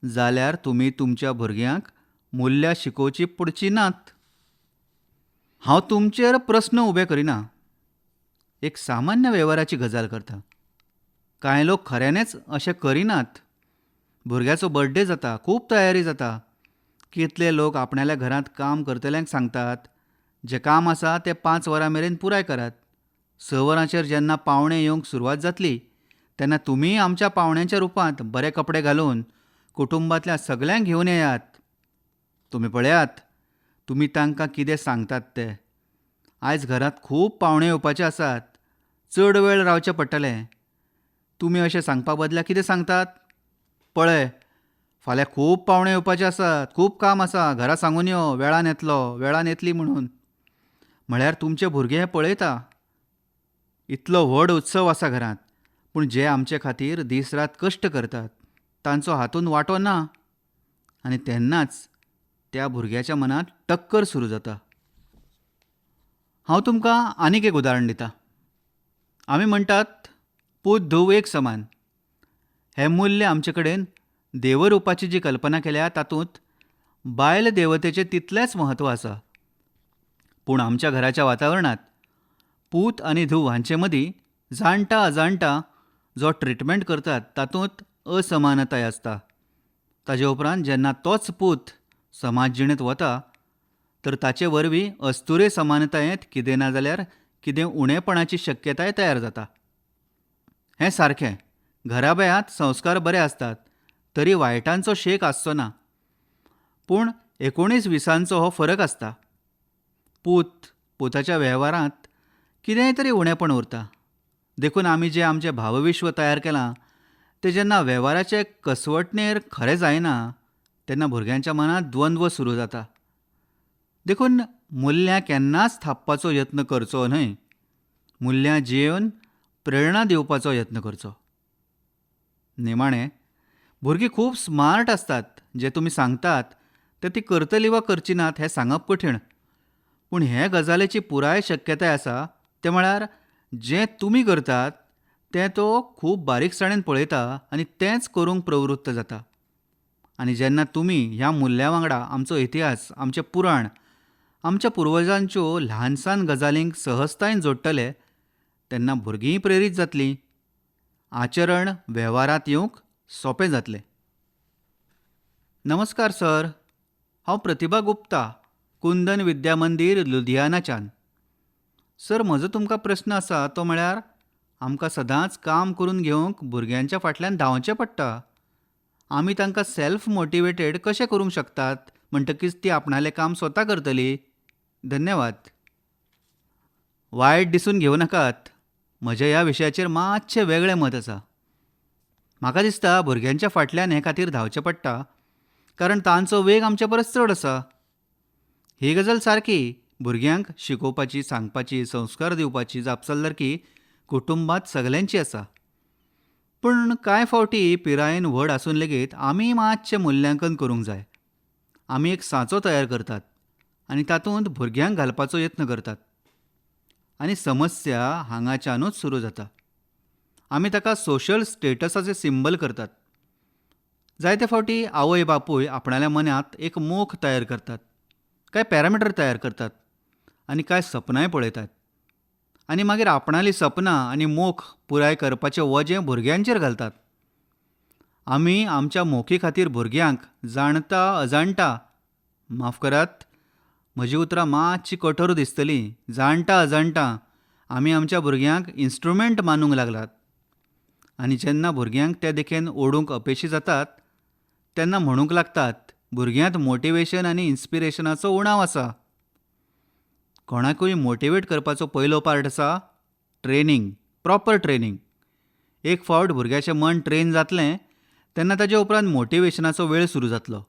जाल्यार तुमी तुमच्या भुरग्यांक मुल्यां शिकोवचीं पडचीं नात. हांव तुमचेर प्रस्न उबे करिना, एक सामान्य वेव्हाराची गजाल करता. कांय लोक खऱ्यांनीच अशें करिनात. भुरग्याचो बर्थडे जाता, खूब तयारी जाता. कितले लोक आपणाल्या घरांत काम करतल्यांक सांगतात, जें काम आसा तें 5 वरां मेरेन पुराय करात. 6 वरांचेर जेन्ना पावणे येवंक सुरवात जातली तेन्ना तुमीय आमच्या पावण्यांच्या रुपांत बरे कपडे घालून कुटुंबांतल्या सगल्यांक घेवन येयात. तुमी पळयात तुमी तांकां कितें सांगतात तें. आयज घरांत खूब पावणे येवपाचे आसात, चड वेळ रावचें पडटलें. तुमी अशें सांगपा बदला कितें सांगतात? पळय फाल्यां खूब पावणे येवपाचे आसात, खूब काम आसा, घरा सांगून यो, वेळान येतलो, वेळान येतली म्हणून. म्हळ्यार तुमचे भुरगे हें पळयता. इतलो व्हड उत्सव आसा घरांत, पूण जे आमचे खातीर दीस रात कश्ट करतात तांचो हातूंत वांटो ना. आनी तेन्नाच त्या भुरग्याच्या मनांत टक्कर सुरू जाता. हांव तुमकां आनीक एक उदाहरण दिता. आमी म्हणटात पूत धूव एक समान. हें मूल्य आमचे कडेन देवरुपाची जी कल्पना केल्या तातूंत बायल देवतेचें तितलेंच म्हत्व आसा. पूण आमच्या घराच्या वातावरणांत पूत आनी धूव हांचे मदीं जाणटा अजाणटा जो ट्रिटमेंट करतात तातूंत असमानताय आसता. ताजे उपरांत जेन्ना तोच पूत समाज जिणेंत वता तर ताचे वरवीं अस्तुरे समानतायेंत कितें ना जाल्यार कितें उणेपणाची शक्यताय तयार जाता. हें सारकें घराब्यांत संस्कार बरे आसतात तरी वायटांचो शेक आसचो ना. पूण 19-20 हो फरक आसता. पूत पुताच्या वेव्हारांत कितेंय तरी उणेपण उरता. देखून आमी जें आमचें भावविश्व तयार केलां तें जेन्ना वेव्हाराचे कसवटणेर खरें जायना तेन्ना भुरग्यांच्या मनांत द्वंद्व सुरू जाता. देखून मुल्यां केन्नाच थापपाचो यत्न करचो न्हय, मुल्यां जियेवन प्रेरणा दिवपाचो यत्न करचो. निमाणें भुरगीं खूब स्मार्ट आसतात. जें तुमी सांगतात तें ती करतली वा करची नात हें सांगप कठीण. पूण हे गजालीची पुराय शक्यताय आसा तें म्हळ्यार जें तुमी करतात तें तो खूब बारीकसाणेन पळयता आनी तेंच करूंक प्रवृत्त जाता. आनी जेन्ना तुमी ह्या मुल्यां वांगडा आमचो इतिहास, आमचें पुराण, आमच्या पुर्वजांच्यो ल्हानसान गजालींक सहजतायेन जोडटले तेन्ना भुरगींय प्रेरीत जातलीं. आचरण वेव्हारांत येवंक सोंपें जातलें. नमस्कार सर, हांव प्रतिभा गुप्ता, कुंदन विद्या मंदीर लुधियानाच्यान. सर, म्हजो तुमकां प्रस्न आसा तो म्हळ्यार आमकां सदांच काम करून घेवंक भुरग्यांच्या फाटल्यान धांवचें पडटा. आमी तांकां सेल्फ मोटिवेटेड कशें करूंक शकतात म्हणटकीच ती आपणालें काम स्वता करतली? धन्यवाद. वायट दिसून घेवं नाकात, म्हजें ह्या विशयाचेर मातशें वेगळें मत आसा. म्हाका दिसता भुरग्यांच्या फाटल्यान हे खातीर धांवचें पडटा कारण तांचो वेग आमचे परस चड आसा. ही गजाल सारकी, भुरग्यांक शिकोवपाची, सांगपाची, संस्कार दिवपाची जापसालदारकी कुटुंबांत सगल्यांची आसा. पूण कांय फावटी पिरायेन व्हड आसून लेगीत आमी मातशें मुल्यांकन करूंक जाय. आमी एक सांचो तयार करतात आनी तातूंत भुरग्यांक घालपाचो यत्न करतात आनी समस्या हांगाच्यानूच सुरू जाता. आमी ताका सोशल स्टेटसाचें सिंबल करतात. जायते फावटी आवय बापूय आपणाल्या मनांत एक मोख तयार करतात, कांय पॅरामिटर तयार करतात आनी कांय सपनांय पळयतात आनी मागीर आपणालीं सपनां आनी मोख पुराय करपाचें वजें भुरग्यांचेर घालतात. आमी आमच्या मोखी खातीर भुरग्यांक जाणता अजाणटा, माफ करात म्हजीं उतरां मातशीं कठोर दिसतलीं, जाणटा अजाणटा आमी आमच्या भुरग्यांक इन्स्ट्रुमेंट मानूंक लागलात. आनी जेन्ना भुरग्यांक ते देखीन ओडूंक अपेशी जातात तेन्ना म्हणूंक लागतात भुरग्यांत मोटिवेशन आनी इन्स्पिरेशनाचो उणाव आसा. कोणाकूय मोटिवेट करपाचो पयलो पार्ट आसा ट्रेनींग, प्रॉपर ट्रेनींग. एक फावट भुरग्याचें मन ट्रेन जातलें तेन्ना ताजे उपरांत मोटिवेशनाचो वेळ सुरू जातलो.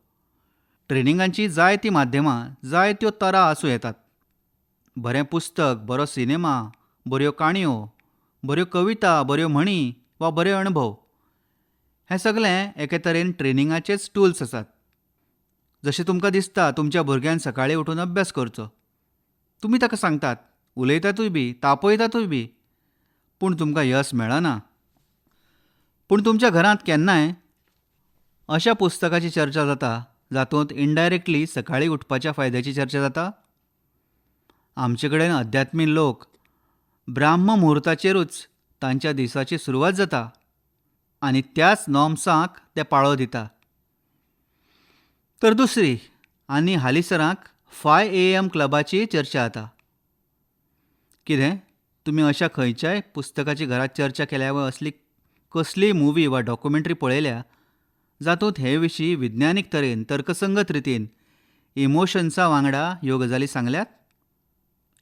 ट्रेनिंगांची जायतीं माध्यमां, जायत्यो तरा आसूं येतात. बरें पुस्तक, बरो सिनेमा, बऱ्यो काणयो, बऱ्यो कविता, बऱ्यो म्हणी वा बरे अणभव, हें सगळें एके तरेन ट्रेनिंगाचेच टुल्स आसात. जशें तुमकां दिसता तुमच्या भुरग्यान सकाळीं उठून अभ्यास करचो, तुमी ताका सांगतात, उलयतातूय बी, तापयतातूय बी, पूण तुमकां यस मेळना. पूण तुमच्या घरांत केन्नाय अशा पुस्तकाची चर्चा जाता जातूंत इनडायरेक्टली सकाळीं उठपाच्या फायद्याची चर्चा जाता? आमचे कडेन अध्यात्मी लोक ब्राह्म मुहुर्ताचेरूच तांच्या दिसाची सुरवात जाता आनी त्याच नॉर्म्सांक ते पाळो दिता. तर दुसरी आनी हालींसराक 5 AM क्लबाची चर्चा जाता. कितें तुमी अशा खंयच्याय पुस्तकाची घरांत चर्चा केल्या वा असली कसलीय मुवी वा डॉक्युमेंटरी पळयल्या जातूंत हे विशीं विज्ञानीक तरेन तर्कसंगत रितीन इमोशन्सा वांगडा ह्यो गजाली सांगल्यात?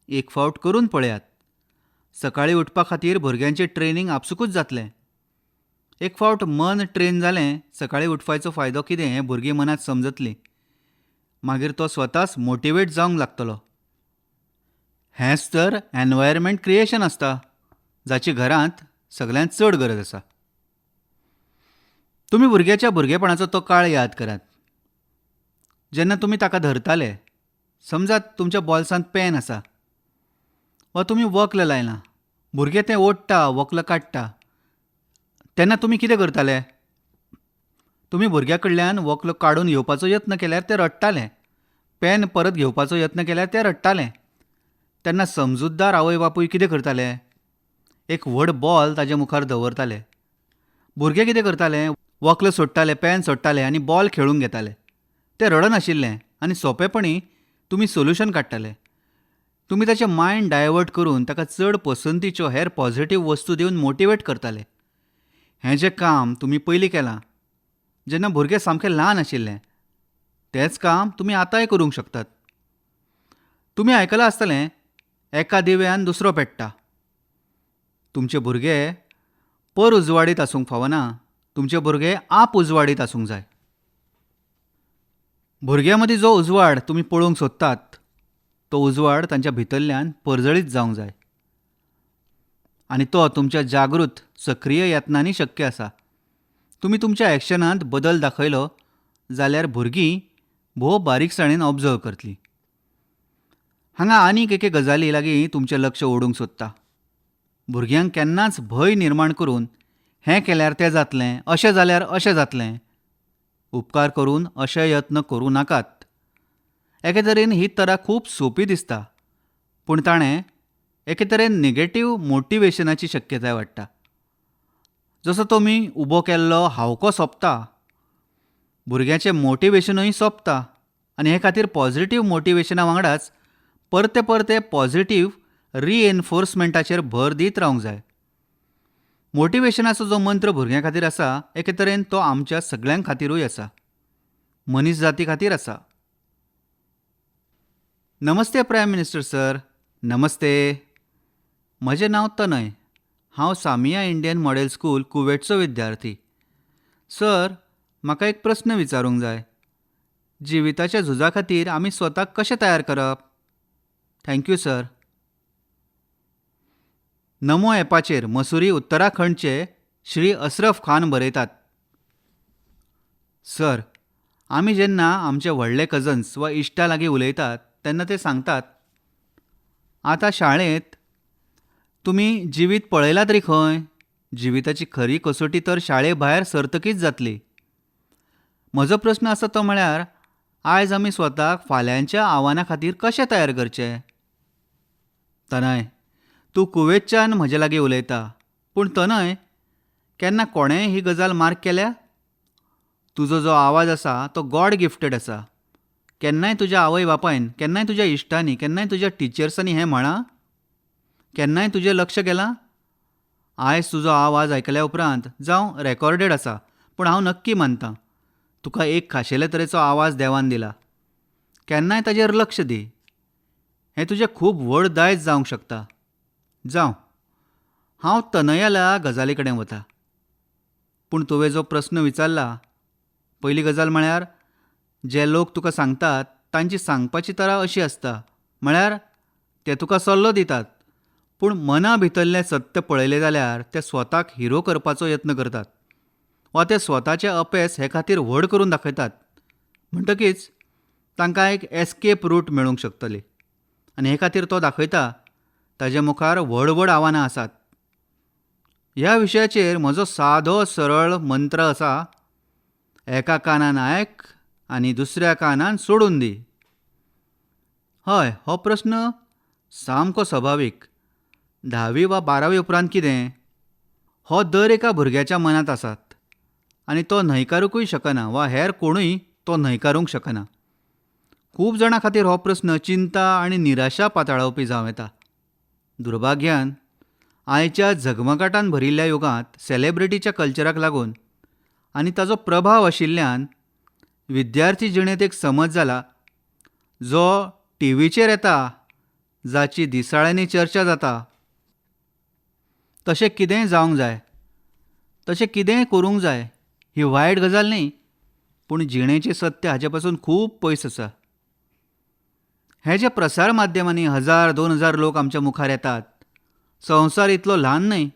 एक फावट करून पळयात. सकाळीं उठपा खातीर भुरग्यांचें ट्रेनींग आपसुकूच जातलें. एक फावट मन ट्रेन जालें सकाळीं उठपाचो फायदो कितें हें भुरगीं मनांत समजतलीं. मागीर तो स्वताच मोटिवेट जावंक लागतलो. हेंच तर एनवायरमेंट क्रिएशन आसता जाची घरांत सगल्यांत चड गरज आसा. तुमी भुरग्याच्या भुरगेपणाचो तो काळ याद करात जेन्ना तुमी ताका धरताले. समजात तुमच्या बॉल्सांत पेन आसा वा तुमी वक्ल लायलां, भुरगें तें ओडटा, वक्ल काडटा, तेन्ना तुमी कितें करताले? तुमी भुरग्या कडल्यान वक्ल काडून घेवपाचो यत्न केल्यार तें रडटालें, पेन परत घेवपाचो यत्न केल्यार तें रडटालें. तेन्ना समजूतदार आवय बापूय कितें करताले? एक व्हड बॉल ताजे मुखार दवरताले. भुरगें कितें करतालें? वक्ल सोडटालें, पेन सोडटालें आनी बॉल खेळूंक घेताले. तें रडनाशिल्लें आनी सोंपेपणी तुमी सोल्युशन काडटाले. तुमी ताचें मायंड डायवर्ट करून ताका चड पसंतीच्यो हेर पॉझिटीव वस्तू दिवन मोटिवेट करताले. हें जें काम तुमी पयलीं केलां जेन्ना भुरगें सामकें ल्हान आशिल्लें तेंच काम तुमी आतांय करूंक शकतात. तुमी आयकलां आसतलें, एका दिव्यान दुसरो पेट्टा. तुमचे भुरगे पर उजवाडीत आसूंक फावना, तुमचे भुरगे आप उजवाडीत आसूंक जाय. भुरग्यां मदीं जो उजवाड तुमी पळोवंक सोदतात तो उजवाड तांच्या भितरल्यान परजळीत जावंक जाय आनी तो तुमच्या जागृत सक्रीय यत्नांनी शक्य आसा. तुमी तुमच्या एक्शनांत बदल दाखयलो जाल्यार भुरगीं भोव बारीकसाणेन ऑब्जर्व करतलीं. हांगा आनीक एके गजाली लागीं तुमचें लक्ष ओडूंक सोदता. भुरग्यांक केन्नाच भंय निर्माण करून हें केल्यार तें जातलें, अशें जाल्यार अशें जातलें, उपकार करून अशे यत्न करूं नाकात. एके तरेन ही तरा खूब सोंपी दिसता पूण ताणें एके तरेन नेगेटीव मोटिवेशनाची शक्यताय वाडटा. जसो तुमी उबो केल्लो हावको सोंपता, भुरग्याचें मोटिवेशनूय सोंपता आनी हे खातीर पॉझिटीव मोटिवेशना वांगडाच परते परते पॉझिटीव रिएनफोर्समेंटाचेर भर दीत रावंक जाय. मोटिवेशनाचो जो मंत्र भुरग्यां खातीर आसा एके तरेन तो आमच्या सगळ्यां खातीरूय आसा, मनीस जाती खातीर आसा. नमस्ते प्रायम मिनिस्टर सर. नमस्ते. म्हजें नांव तनय. हांव सामिया इंडियन मॉडेल स्कूल कुवेटचो विद्यार्थी. सर, म्हाका एक प्रस्न विचारूंक जाय. जिविताच्या झुजा खातीर आमी स्वताक कशें तयार करप? Thank you sir. नमो ॲपाचेर मसुरी उत्तराखंडचे श्री अश्रफ खान बरयतात. सर, आमी जेन्ना आमचे व्हडले कजन्स वा इश्टा लागीं उलयतात तेन्ना ते सांगतात, आतां शाळेंत तुमी जिवीत पळयलां तरी खंय? जिविताची खरी कसोटी तर शाळे भायर सरतकीच जातली. म्हजो प्रस्न आसा तो म्हळ्यार आयज आमी स्वताक फाल्यांच्या आव्हाना खातीर कशें तयार करचें? तनय, तूं कुवेतच्यान म्हजे लागीं उलयता, पूण तनय, केन्ना कोणेंय ही गजाल मार्क केल्या? तुजो जो आवाज आसा तो गॉड गिफ्टेड आसा. केन्नाय तुज्या आवय बापायन, केन्नाय तुज्या इश्टांनी, केन्नाय तुज्या टिचर्सांनी हें म्हळां? केन्नाय तुजें लक्ष गेलां? आयज तुजो आवाज आयकल्या उपरांत, जावं रेकॉर्डेड आसा, पूण हांव नक्की मानतां तुका एक खाशेले तरेचो आवाज देवान दिला. केन्नाय ताजेर लक्ष दी. हें तुजें खूब व्हड दायज जावंक शकता. जावं, हांव तनयाल्या गजाली कडेन वता. पूण तुवें जो प्रस्न विचारला, पयली गजाल म्हळ्यार जे लोक तुका सांगतात तांची सांगपाची तरा अशी आसता, म्हळ्यार ते तुका सल्लो दितात पूण मना भितरलें सत्य पळयलें जाल्यार ते स्वताक हिरो करपाचो यत्न करतात वा ते स्वताचें अपेस हे खातीर व्हड करून दाखयतात. म्हणटकीच तांकां एक एस्केप रूट मेळूंक शकतली आनी हे खातीर तो दाखयता ताजे मुखार व्हड व्हड आव्हानां आसात. ह्या विशयाचेर म्हजो सादो सरळ मंत्र आसा, एका कानान आयक आनी दुसऱ्या कानान सोडून दी. हय, हो प्रस्न सामको सभावीक. धावी वा बारावी उपरांत कितें हो दर एका भुरग्याच्या मनांत आसात आनी तो न्हयकारूंकूय शकना वा हेर कोणूय तो न्हयकारूंक शकना. खूब जाणां खातीर हो प्रस्न चिंता आनी निराशा पातळावपी जावं येता. दुर्भाग्यान आयच्या झगमगाटान भरिल्ल्या युगांत सेलेब्रिटीच्या कल्चराक लागून आनी ताचो प्रभाव आशिल्ल्यान विद्यार्थी जिणेंत एक समज जाला, जो टिवीचेर येता, जाची दिसाळ्यांनी चर्चा जाता, तशें कितेंय जावंक जाय, तशें कितेंय करूंक जाय. ही वायट गजाल न्ही, पूण जिणेचें सत्य हाचे पासून खूब पयस आसा. हे जे प्रसार माध्यमांनी 1000 2000 लोक आमच्या मुखार येतात, संवसार इतलो ल्हान न्हय.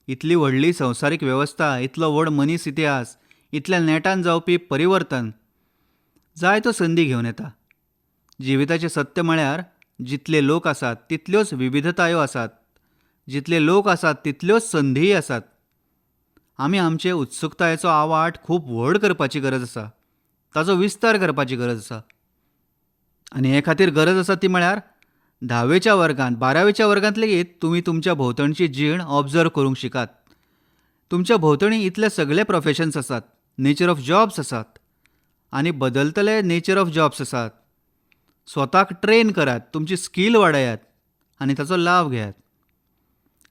इतली व्हडली संवसारीक वेवस्था, इतलो व्हड मनीस इतिहास, इतल्या नेटान जावपी परिवर्तन जायत्यो संदी घेवन येता. जिविताचें सत्य म्हळ्यार जितले लोक आसात तितल्योच विविधतायो आसात, जितले लोक आसात तितल्योच संदीय आसात. आमी आमचे उत्सुकतायेचो आवाट खूब व्हड करपाची गरज आसा, ताचो विस्तार करपाची गरज आसा. आनी हे खातीर गरज आसा ती म्हळ्यार धावेच्या वर्गांत, बारावेच्या वर्गांत लेगीत तुमी तुमच्या भोंवतणची जीण ऑब्जर्व करूंक शिकात. तुमच्या भोंवतणी इतले सगळे प्रोफेशन्स आसात, नेचर ऑफ जॉब्स आसात आनी बदलतले नेचर ऑफ जॉब्स आसात. स्वताक ट्रेन करात, तुमची स्कील वाडयात आनी ताचो लाव घेयात.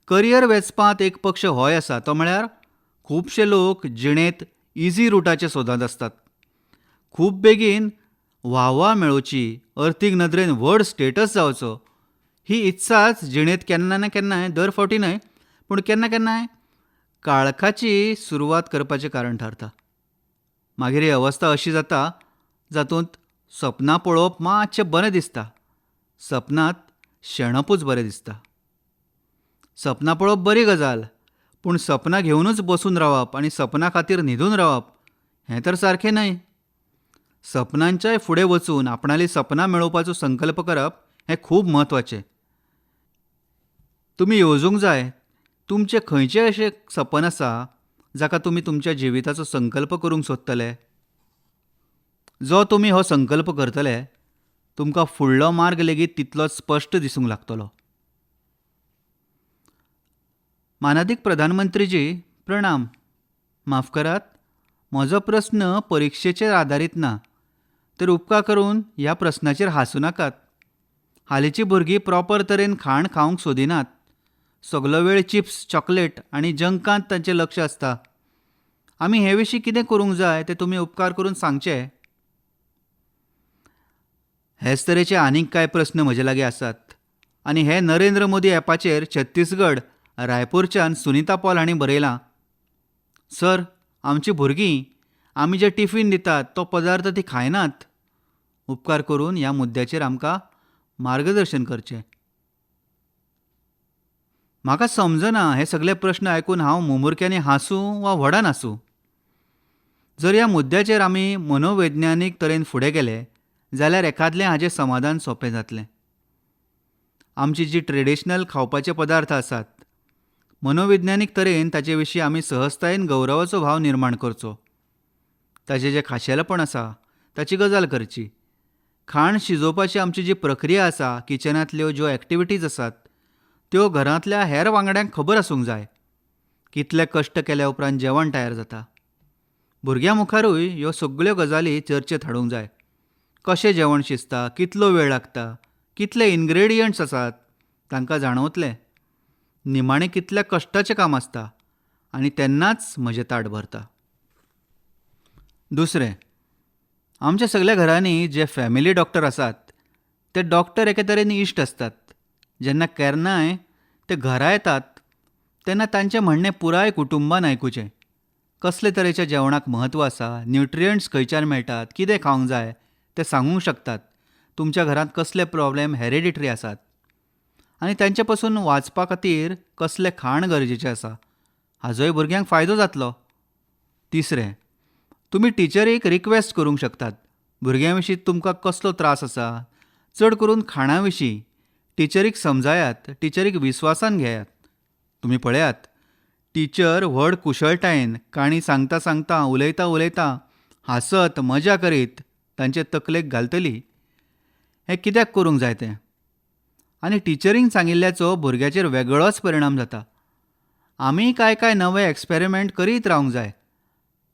करियर वेंचपांत एक पक्ष होय आसा, तो म्हळ्यार खुबशे लोक जिणेंत इजी रुटाचे सोदांत आसतात. खूब बेगीन वाहवा मेळोवची, अर्थीक नदरेन व्हड स्टेटस जावचो ही इत्साच जिणेंत केन्ना ना केन्नाय, दर फावटी न्हय पूण केन्ना केन्नाय काळखाची सुरवात करपाचें कारण थारता. मागीर ही अवस्था अशी जाता जातूंत सपनां पळोवप मातशें बरें दिसता, सपनांत शेणपूच बरें दिसता. सपनां पळोवप बरी गजाल, पूण सपनां घेवनूच बसून रावप आनी सपनां खातीर न्हिदून रावप हें तर सारकें न्हय. सपनांच्याय फुडें वचून आपणालीं सपनां मेळोवपाचो संकल्प करप हें खूब म्हत्वाचें. तुमी येवजूंक जाय, तुमचें खंयचें अशें सपन आसा जाका तुमी तुमच्या जिविताचो संकल्प करूंक सोदतले. जो तुमी हो संकल्प करतले तुमकां फुडलो मार्ग लेगीत तितलोच स्पश्ट दिसूंक लागतलो. मानादीक प्रधानमंत्रीजी प्रणाम. माफ करात, म्हजो प्रस्न परिक्षेचेर आदारीत ना, तर उपकार करून ह्या प्रस्नाचेर हांसूं नाकात. हालींची भुरगीं प्रॉपर तरेन खाण खावंक सोदिनात. सगलो वेळ चिप्स, चॉकलेट आनी जंकांत तांचें लक्ष आसता. आमी हे विशीं कितें करूंक जाय तें तुमी उपकार करून सांगचें. हेच तरेचे आनीक कांय प्रस्न म्हजे लागीं आसात आनी हे नरेंद्र मोदी ॲपाचेर छत्तीसगड रायपूरच्यान सुनीता पॉल हांणी बरयलां. सर, आमची भुरगीं आमी जे टिफीन दितात तो पदार्थ ती खायनात. उपकार करून ह्या मुद्द्याचेर आमकां मार्गदर्शन करचें. म्हाका समजना, हे सगळे प्रस्न आयकून हांव मुमुरक्यांनी हांसूं वा व्हडान हांसूं. जर ह्या मुद्द्याचेर आमी मनोवैज्ञानीक तरेन फुडें गेले जाल्यार एखादलें हाजें समाधान सोंपें जातलें. आमची जी ट्रेडिशनल खावपाचे पदार्थ आसात, मनोवैज्ञानीक तरेन ताचे विशीं आमी सहजतायेन गौरवाचो भाव निर्माण करचो. ताचें जें खाशेलेपण आसा ताची गजाल करची. खाण शिजोवपाची आमची जी प्रक्रिया आसा, किचनांतल्यो ज्यो एक्टिविटीज आसात त्यो घरांतल्या हेर वांगड्यांक खबर आसूंक जाय. कितले कश्ट केल्या उपरांत जेवण तयार जाता. भुरग्यां मुखारूय ह्यो सगल्यो गजाली चर्चेत हाडूंक जाय. कशें जेवण शिजता, कितलो वेळ लागता, कितले इनग्रेडियंट्स आसात तांकां जाणवतलें. निमाणें कितल्या कश्टाचें काम आसता आनी तेन्नाच म्हजें ताट भरता. दुसरें, आमच्या सगल्या घरांनी जे फॅमिली डॉक्टर आसात ते डॉक्टर एके तरेन इश्ट आसतात. जेन्ना केन्नाय ते घरा येतात तेन्ना तांचें म्हणणें पुराय कुटुंबान आयकुचें. कसले तरेच्या जेवणाक म्हत्व आसा, न्युट्रियंट्स खंयच्यान मेळटात, कितें खावंक जाय तें सांगूंक शकतात. तुमच्या घरांत कसले प्रॉब्लेम हेरिडिटरी आसात आनी तांचे पसून वाचपा खातीर कसलें खाण गरजेचें आसा हाजोय भुरग्यांक फायदो जातलो. तिसरें, तुमी टिचरीक रिक्वेस्ट करूंक शकतात भुरग्यां विशीं तुमकां कसलो त्रास आसा, चड करून खाणा विशीं टिचरीक समजायात, टिचरीक विस्वासान घेयात. तुमी पळयात, टिचर व्हड कुशळटायेन काणी सांगता सांगता, उलयता उलयता हांसत मजा करीत तांचे तकलेक घालतली हें कित्याक करूंक जाय तें. आनी टिचरीन सांगिल्ल्याचो भुरग्याचेर वेगळोच परिणाम जाता. आमीय कांय कांय नवे एक्सपेरिमेंट करीत रावंक जाय.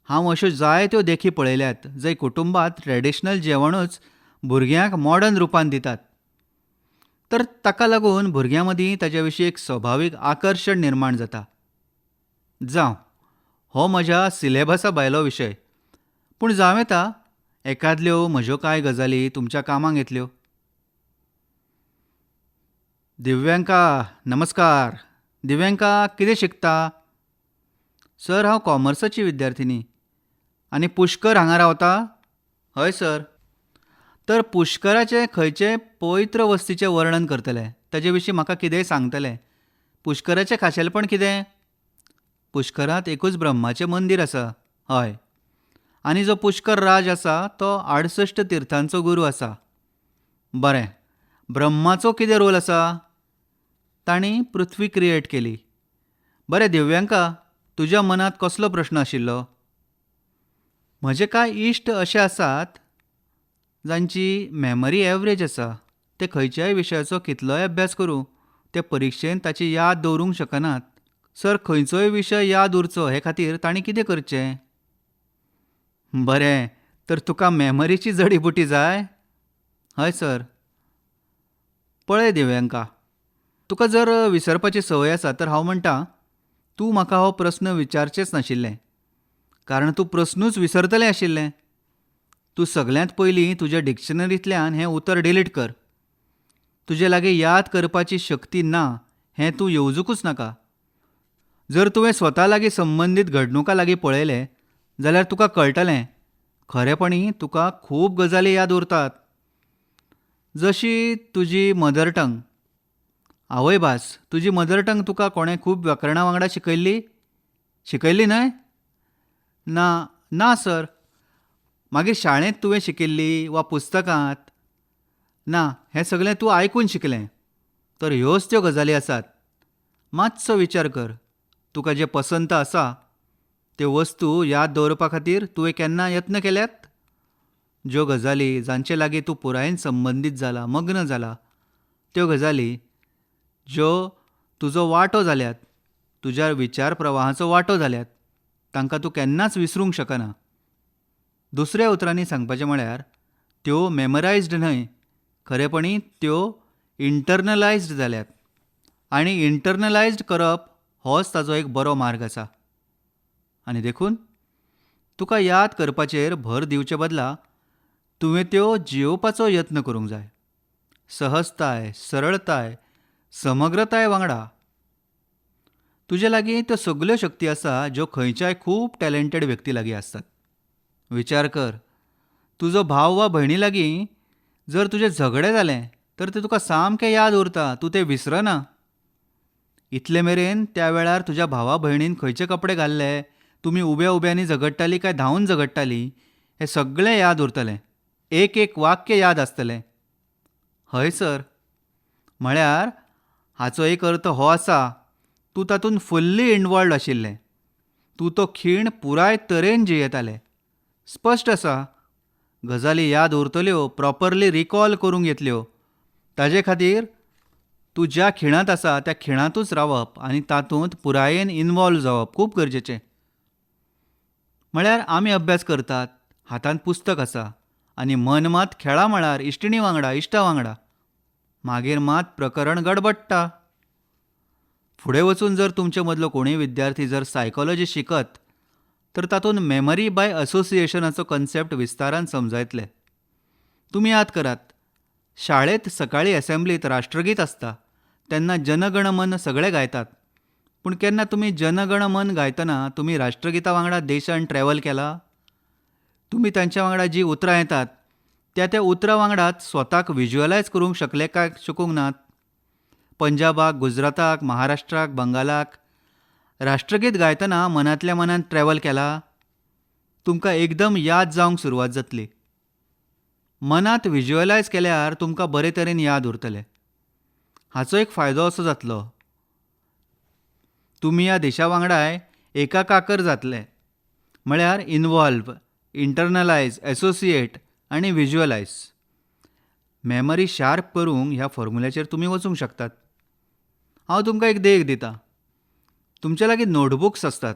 हांव अश्यो जायत्यो देखी पळयल्यात जंय कुटुंबांत ट्रेडिशनल जेवणूच भुरग्यांक मॉडर्न रुपान दितात. तर ताका लागून भुरग्यां मदीं ताचे विशीं एक सभावीक आकर्शण निर्माण जाता. जावं, हो म्हज्या सिलेबसा भायलो विशय, पूण जावं येता एकादल्यो म्हज्यो कांय गजाली तुमच्या कामाक येतल्यो. दिव्यांका नमस्कार. दिव्यांका कितें शिकता? सर हांव कॉमर्साची विद्यार्थिनी. आनी पुष्कर हांगा रावता? हय सर. तर पुष्कराचें खंयचे पवित्र वस्तीचें वर्णन करतलें, ताजे विशीं म्हाका कितेंय सांगतलें. पुष्कराचें खाशेलपण कितें? पुष्करांत एकूच ब्रह्माचें मंदीर आसा. हय. आनी जो पुष्कर राज आसा तो 68 तिर्थांचो गुरू आसा. बरें, ब्रह्माचो कितें रोल आसा? तांणी पृथ्वी क्रिएट केली. बरें दिव्यांका, तुज्या मनांत कसलो प्रस्न आशिल्लो? म्हजे कांय इश्ट अशे आसात जांची मेमरी एवरेज आसा. ते खंयच्याय विशयाचो कितलोय अभ्यास करूं ते परिक्षेंत ताची याद दवरूंक शकनात. सर, खंयचोय विशय याद उरचो हे खातीर तांणी कितें करचें? बरें, तर तुका मेमरीची जडीबुटी जाय? हय सर. पळय दिव्यांका, तुका जर विसरपाची संवय आसा तर हांव म्हणटा तूं म्हाका हो प्रस्न विचारचेंच नाशिल्लें, कारण तूं प्रस्नूच विसरतलें आशिल्लें. तूं सगल्यांत पयलीं तुज्या डिक्शनरींतल्यान हें उतर डिलीट कर. तुजे लागीं याद करपाची शक्ती ना हें तूं येवजुकूच नाका. जर तुवें स्वता लागीं संबंदीत घडणुकां लागीं पळयलें जाल्यार तुका कळटलें खरेपणी तुका खूब गजाली याद उरतात. जशी तुजी मदर टंग, आवयभास. तुजी मदर टंग तुका कोणें खूब व्याकरणां वांगडा शिकयल्ली? शिकयल्ली न्हय? ना ना सर. मागीर शाळेंत तुवें शिकिल्ली वा पुस्तकांत? ना, हें सगलें तूं आयकून शिकलें. तर ह्योच त्यो गजाली आसात. मातसो विचार कर, तुका जें पसंत आसा त्यो वस्तू याद दवरपा खातीर तुवें केन्ना यत्न केल्यात? ज्यो गजाली जांचे लागीं तूं पुरायेन संबंदीत जाला, मग्न जाला, त्यो गजाली ज्यो तुजो वांटो जाल्यात, तुज्या विचार प्रवाहाचो वांटो जाल्यात, तांकां तूं केन्नाच विसरूंक शकना. दुसऱ्या उतरांनी सांगपाचें म्हळ्यार त्यो मेमरायज्ड न्हय, खरेपणी त्यो इंटरनलायज्ड जाल्यात. आनी इंटरनलायज्ड करप होच ताजो एक बरो मार्ग आसा. आनी देखून तुका याद करपाचेर भर दिवचे बदला तुवें त्यो जियोवपाचो यत्न करूंक जाय. सहजताय, सरळताय, समग्रताय वांगडा. तुजे लागीं त्यो सगल्यो शक्ती आसा ज्यो खंयच्याय खूब टॅलेंटेड व्यक्ती लागीं आसतात. विचार कर, तुजो भाव वा भयणी लागीं जर तुजें झगडें जालें तर तें तुका सामकें याद उरता, तूं तें विसरना. इतले मेरेन त्या वेळार तुज्या भावा भयणीन खंयचे कपडे घाल्ले, तुमी उब्या उब्यांनी झगडटालीं काय धांवून झगडटालीं, हें सगळें याद उरतलें. एक एक वाक्य याद आसतलें. हय सर. म्हळ्यार हाचो एक अर्थ हो आसा, तूं तातूंत फुल्ली इनवॉल्वड आशिल्लें. तूं तो खीण पुराय तरेन जियेतालें. स्पश्ट आसा, गजाली याद उरतल्यो, प्रॉपरली रिकॉल करूंक येतल्यो. ताजे खातीर तूं ज्या खिणांत आसा त्या खिणांतूच रावप आनी तातूंत पुरायेन इनवॉल्व जावप खूब गरजेचें. म्हळ्यार आमी अभ्यास करतात, हातांत पुस्तक आसा आनी मन मात खेळा मळार इश्टिणी वांगडा, इश्टा वांगडा. मागीर मात प्रकरण गडबडटा. फुडें वचून जर तुमचे मदलो कोणूय विद्यार्थी जर सायकोलॉजी शिकत तर तातूंत मेमरी बाय असोसिएशनाचो कन्सेप्ट विस्तारान समजायतले. तुमी याद करात, शाळेंत सकाळीं एसेंब्लीत राष्ट्रगीत आसता तेन्ना जनगणमन सगळे गायतात. पूण केन्ना तुमी जनगणमन गायतना तुमी राष्ट्रगिता वांगडा देशान ट्रॅव्हल केला? तुमी तांच्या वांगडा जीं उतरां येतात त्या त्या उतरां वांगडाच स्वताक विज्युअलायज करूंक शकले काय शकूंक नात? पंजाबाक, गुजराताक, महाराष्ट्राक, बंगालाक राष्ट्रगीत गायतना मनांतल्या मनांत ट्रॅव्हल केला? तुमकां एकदम याद जावंक सुरवात जातली. मनांत विज्युअलायज केल्यार तुमकां बरे तरेन याद उरतलें. हाचो एक फायदो असो जातलो, तुमी ह्या देशा वांगडाय एकाकाकर जातले. म्हळ्यार इनवॉल्व, इंटरनलायज, एसोसिएट आनी विज्युअलायज. मॅमरी शार्प करूंक ह्या फॉर्मुल्याचेर तुमी वचूंक शकतात. हांव तुमकां एक देख दितां. तुमचे लागीं नोटबुक्स आसतात,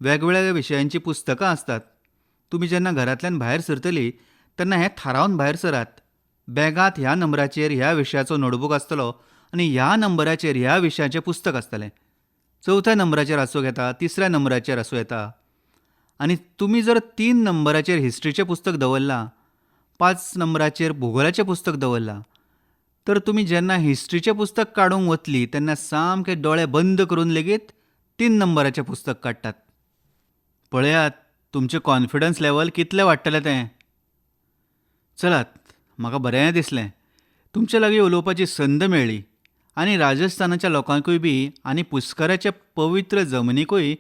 वेगवेगळ्या विशयांचीं पुस्तकां आसतात. तुमी जेन्ना घरांतल्यान भायर सरतलीं तेन्ना हें थारावन भायर सरात, बॅगांत ह्या नंबराचेर ह्या विशयाचो नोटबूक आसतलो आनी ह्या नंबराचेर ह्या विशयाचें पुस्तक आसतलें. चवथ्या नंबराचेर आसूं येता, तिसऱ्या नंबराचेर आसूं येता. आनी तुमी जर 3 नंबराचेर हिस्ट्रीचें पुस्तक दवरलां, 5 नंबराचेर भुगोलाचें पुस्तक दवरलां, तर तुमी जेन्ना हिस्ट्रीचें पुस्तक काडूंक वतलीं तेन्ना सामके दोळे बंद करून लेगीत 3 नंबराचें पुस्तक काडटात. पळयात तुमचें कॉन्फिडन्स लेवल कितलें वाडटलें तें. चलात, म्हाका बरें दिसलें तुमचे लागीं उलोवपाची संद मेळ्ळी आनी राजस्थानाच्या लोकांकूय बी आनी पुष्कराचे पवित्र जमनीकूय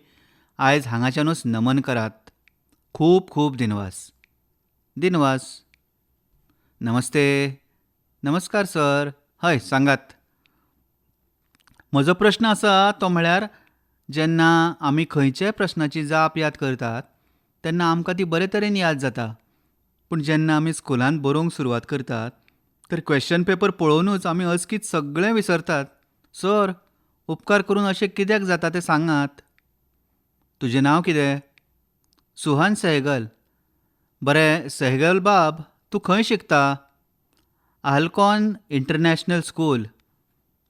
आयज हांगाच्यानूच नमन करात. खूब खूब दिनवास. दिनवास. नमस्ते. नमस्कार सर. हय सांगात. म्हजो प्रश्न आसा तो म्हळ्यार जेन्ना आमी खंयच्याय प्रश्नाची जाप याद करतात तेन्ना आमकां ती बरे तरेन याद जाता, पूण जेन्ना आमी स्कुलांत बरोवंक सुरवात करतात तर क्वेश्चन पेपर पळोवनूच आमी अचकीत सगळें विसरतात. सर, उपकार करून अशें कित्याक जाता तें सांगात. तुजें नांव कितें? सुहान सहगल. बरें सहगल बाब, तूं खंय शिकता? Ahlcon international school.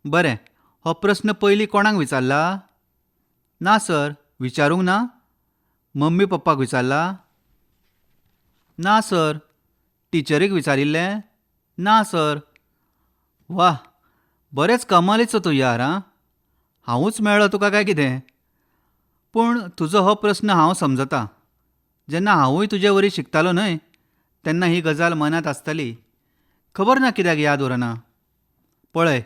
बरें, हो प्रस्न पयलीं कोणाक विचारला? ना सर. विचारूंक ना? मम्मी पप्पाक विचारला? ना सर. टिचरीक विचारिल्लें? ना सर. वाह, बरेंच कमालीचो तूं यार. आं, हांवूच मेळ्ळो तुका काय कितें? पूण तुजो हो प्रस्न हांव समजतां. जेन्ना हांवूय तुजे वरी शिकतालो न्हय तेन्ना ही गजाल मनांत आसताली, खबर ना कित्याक याद उरना. पळय,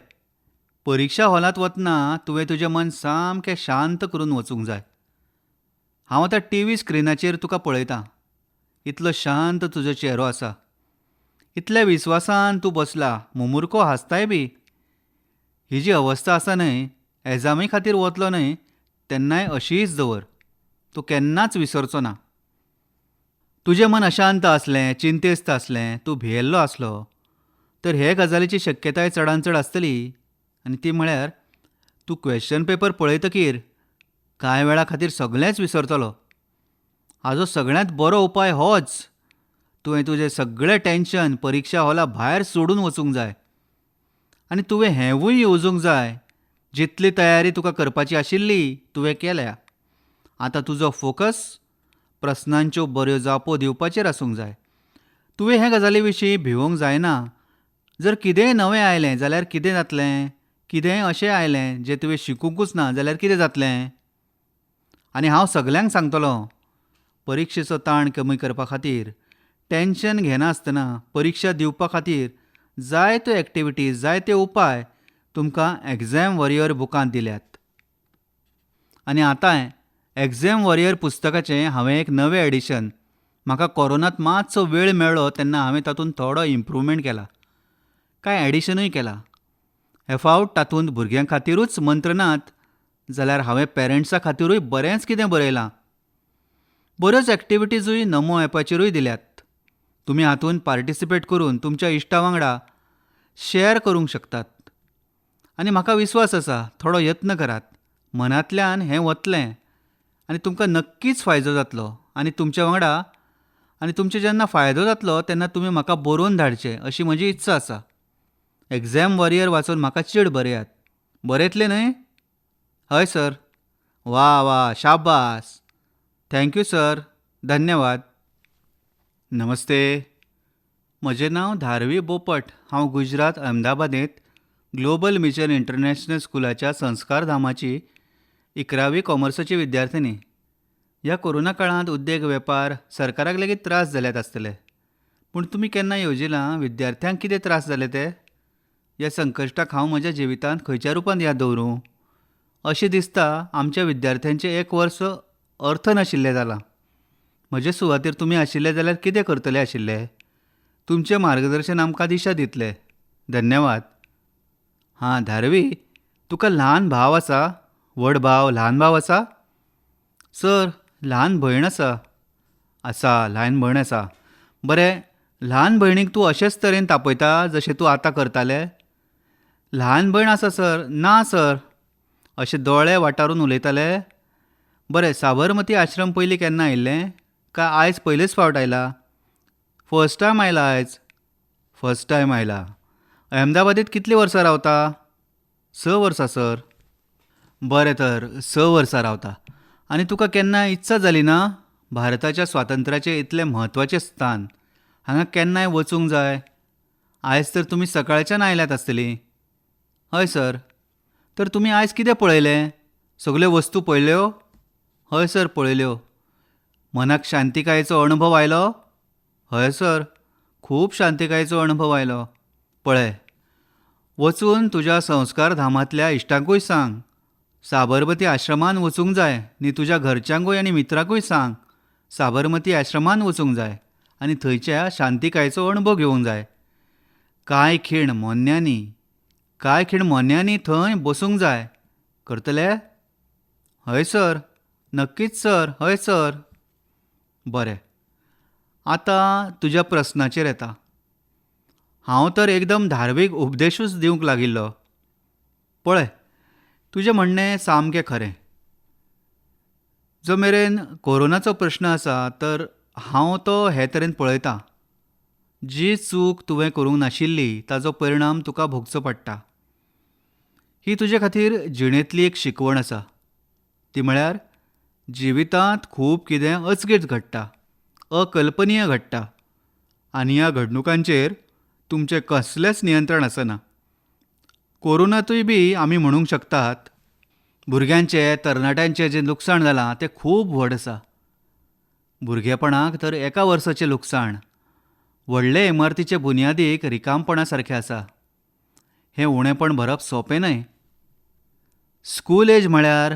परिक्षा हॉलांत वतना तुवें तुजें मन सामकें शांत करून वचूंक जाय. हांव आतां टी व्ही स्क्रिनाचेर तुका पळयतां. इतलो शांत तुजो चेहरो आसा, इतल्या विस्वासान तूं बसला, मुमुरको हांसताय बी. ही जी अवस्था आसा न्हय, एग्जामी खातीर वतलो न्हय तेन्नाय अशीच दवर, तूं केन्नाच विसरचो ना. तुजें मन अशांत आसलें, चिंतेस्त आसलें, तूं भियेल्लो आसलो तर हे गजालीची शक्यताय चडान चड आसतली, आनी ती म्हळ्यार तूं क्वेश्चन पेपर पळयतकीर कांय वेळा खातीर सगळेंच विसरतलो. हाजो सगळ्यांत बरो उपाय होच, तुवें तुजें सगळें टेन्शन परिक्षा हॉला भायर सोडून वचूंक जाय. आनी तुवें हेंवूय येवजूंक जाय, जितली तयारी तुका करपाची आशिल्ली तुवें केल्या, आतां तुजो फोकस प्रस्नांच्यो बऱ्यो जापो दिवपाचेर आसूंक जाय. तुवें हे गजाली विशीं भिवंक जायना. जर कितेंय नवें आयलें जाल्यार कितें जातलें, कितेंय अशें आयलें जें तुवें शिकूंकूच ना जाल्यार कितें जातलें? आनी हांव सगल्यांक सांगतलो, परिक्षेचो ताण कमी करपा खातीर टेन्शन घेनासतना परिक्षा दिवपा खातीर जायत्यो एक्टिविटीज, जायते उपाय तुमकां एग्जॅम वॉरियर बुकांत दिल्यात. आनी आतांय एग्जॅम वॉरियर पुस्तकाचें हांवें एक नवें एडिशन, म्हाका कोरोनांत मातसो वेळ मेळ्ळो तेन्ना हांवें तातूंत थोडो इम्प्रूवमेंट केला, कांय एडिशनूय केला. हे फावट तातूंत भुरग्यां खातीरूच मंत्र नात जाल्यार हांवें पेरंट्सां खातीरूय बरेंच कितें बरयलां. बऱ्योच एक्टिविटीजूय नमो ॲपाचेरूय दिल्यात. तुमी हातूंत पार्टिसिपेट करून तुमच्या इश्टा वांगडा शेअर करूंक शकतात. आनी म्हाका विस्वास आसा, थोडो यत्न करात, मनांतल्यान हें वतलें आनी तुमकां नक्कीच फायदो जातलो. आनी तुमच्या वांगडा आनी तुमचे जेन्ना फायदो जातलो तेन्ना तुमी म्हाका बरोवन धाडचें अशी म्हजी इत्सा आसा. एग्जॅम वॉरियर वाचून म्हाका चीड बरयात. बरयतले न्हय? हय सर. वा वा, शाबास. Thank you sir. धन्यवाद. नमस्ते. म्हजें नांव धारवी बोपट. हांव गुजरात अहमदाबादेंत ग्लोबल मिशन इंटरनॅशनल स्कुलाच्या संस्कारधामाची 11वी कॉमर्साची विद्यार्थिनी. ह्या कोरोना काळांत उद्देग वेपार सरकाराक लेगीत त्रास जाल्यात आसतले, पूण तुमी केन्ना येवजिलां विद्यार्थ्यांक कितें त्रास जाले ते? ह्या संकश्टाक हांव म्हज्या जिवितांत खंयच्या रुपान याद दवरूं अशें दिसता. आमच्या विद्यार्थ्यांचें एक वर्स अर्थ नाशिल्लें जालां. म्हजे सुवातेर तुमी आशिल्ले जाल्यार कितें करतले आशिल्ले? तुमचें मार्गदर्शन आमकां दिशा दितलें. धन्यवाद. हां धारवी, तुका ल्हान भाव आसा? व्हड भाव, ल्हान भाव आसा? सर, ल्हान भयण आसा. आसा, ल्हान भयण आसा. बरें, ल्हान भयणीक तूं अशेच तरेन तापयता जशें तूं आतां करतालें? ल्हान भयण आसा सर, ना सर. अशे दोळे वाटारून उलयतालें? बरें, साबरमती आश्रम पयलीं केन्ना आयिल्लें काय आयज पयलेच फावट आयला? फर्स्ट टायम आयला आयज. फर्स्ट टायम आयला. अहमदाबादेंत कितलीं वर्सां रावता? स वर्सां सर. बरें तर, स वर्सां रावता आनी तुका केन्ना इत्सा जाली ना भारताच्या स्वातंत्र्याचें इतलें म्हत्वाचें स्थान हांगा केन्नाय वचूंक जाय? आयज तर तुमी सकाळच्यान आयल्यात आसतलीं. हय सर. तर तुमी आयज कितें पळयलें? सगल्यो वस्तू पळयल्यो? हय सर, पळयल्यो. मनाक शांतिकायेचो अणभव आयलो? हय सर, खूब शांतिकायेचो अणभव आयलो. पळय, वचून तुज्या संस्कार धामांतल्या इश्टांकूय सांग साबरमती आश्रमांत वचूंक जाय नी तुज्या घरच्यांकूय आनी मित्रांकूय सांग साबरमती आश्रमांत वचूंक जाय आनी थंयच्या शांतिकायेचो अणभव घेवंक जाय. कांय खीण मोन्यांनी, कांय खीण मोन्यांनी थंय बसूंक जाय. करतले? हय सर, नक्कीच सर, हय सर. बरें, आतां तुज्या प्रस्नाचेर येता. हांव तर एकदम धार्मीक उपदेशूच दिवंक लागिल्लो. पळय, तुजें म्हणणें सामकें खरें. जो मेरेन कोरोनाचो प्रस्न आसा तर हांव तो हे तरेन पळयतां. जी चूक तुवें करूंक नाशिल्ली ताजो परिणाम तुका भोगचो पडटा. ही तुजे खातीर जिणेंतली एक शिकवण आसा. ती म्हळ्यार जिवितांत खूब कितें अचकीत घडटा, अकल्पनीय घडटा आनी ह्या घडणुकांचेर तुमचें कसलेंच नियंत्रण आसना. कोरोनांतूय बी आमी म्हणूंक शकतात भुरग्यांचें, तरणाट्यांचें जें लुकसाण जालां तें खूब व्हड आसा. भुरगेपणाक तर एका वर्साचें लुकसाण व्हडले इमारतीचे बुन्यादीक रिकामपणा सारकें आसा. हें उणेपण भरप सोंपें न्हय. स्कूल एज म्हळ्यार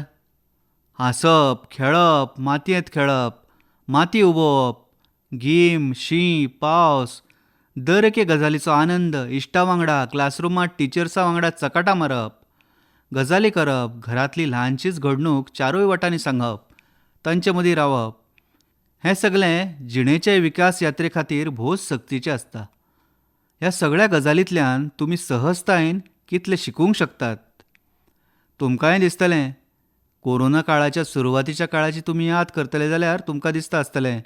हांसप, खेळप, मातयेंत खेळप, माती उबोवप, गीम, शीं, पावस, दर एके गजालीचो आनंद, इश्टा वांगडा, क्लासरुमांत टिचर्सां वांगडा चकाटां मारप, गजाली करप, घरांतली ल्हानशीच घडणूक चारूय वटांनी सांगप, तांचे मदीं रावप, हें सगलें जिणेचे विकास यात्रे खातीर भोवच सक्तीचें आसता. ह्या सगळ्या गजालींतल्यान तुमी सहजतायेन कितलें शिकूंक शकतात. तुमकांय दिसतलें, कोरोना काळाच्या सुरवातीच्या काळाची तुमी याद करतले जाल्यार तुमकां दिसता आसतलें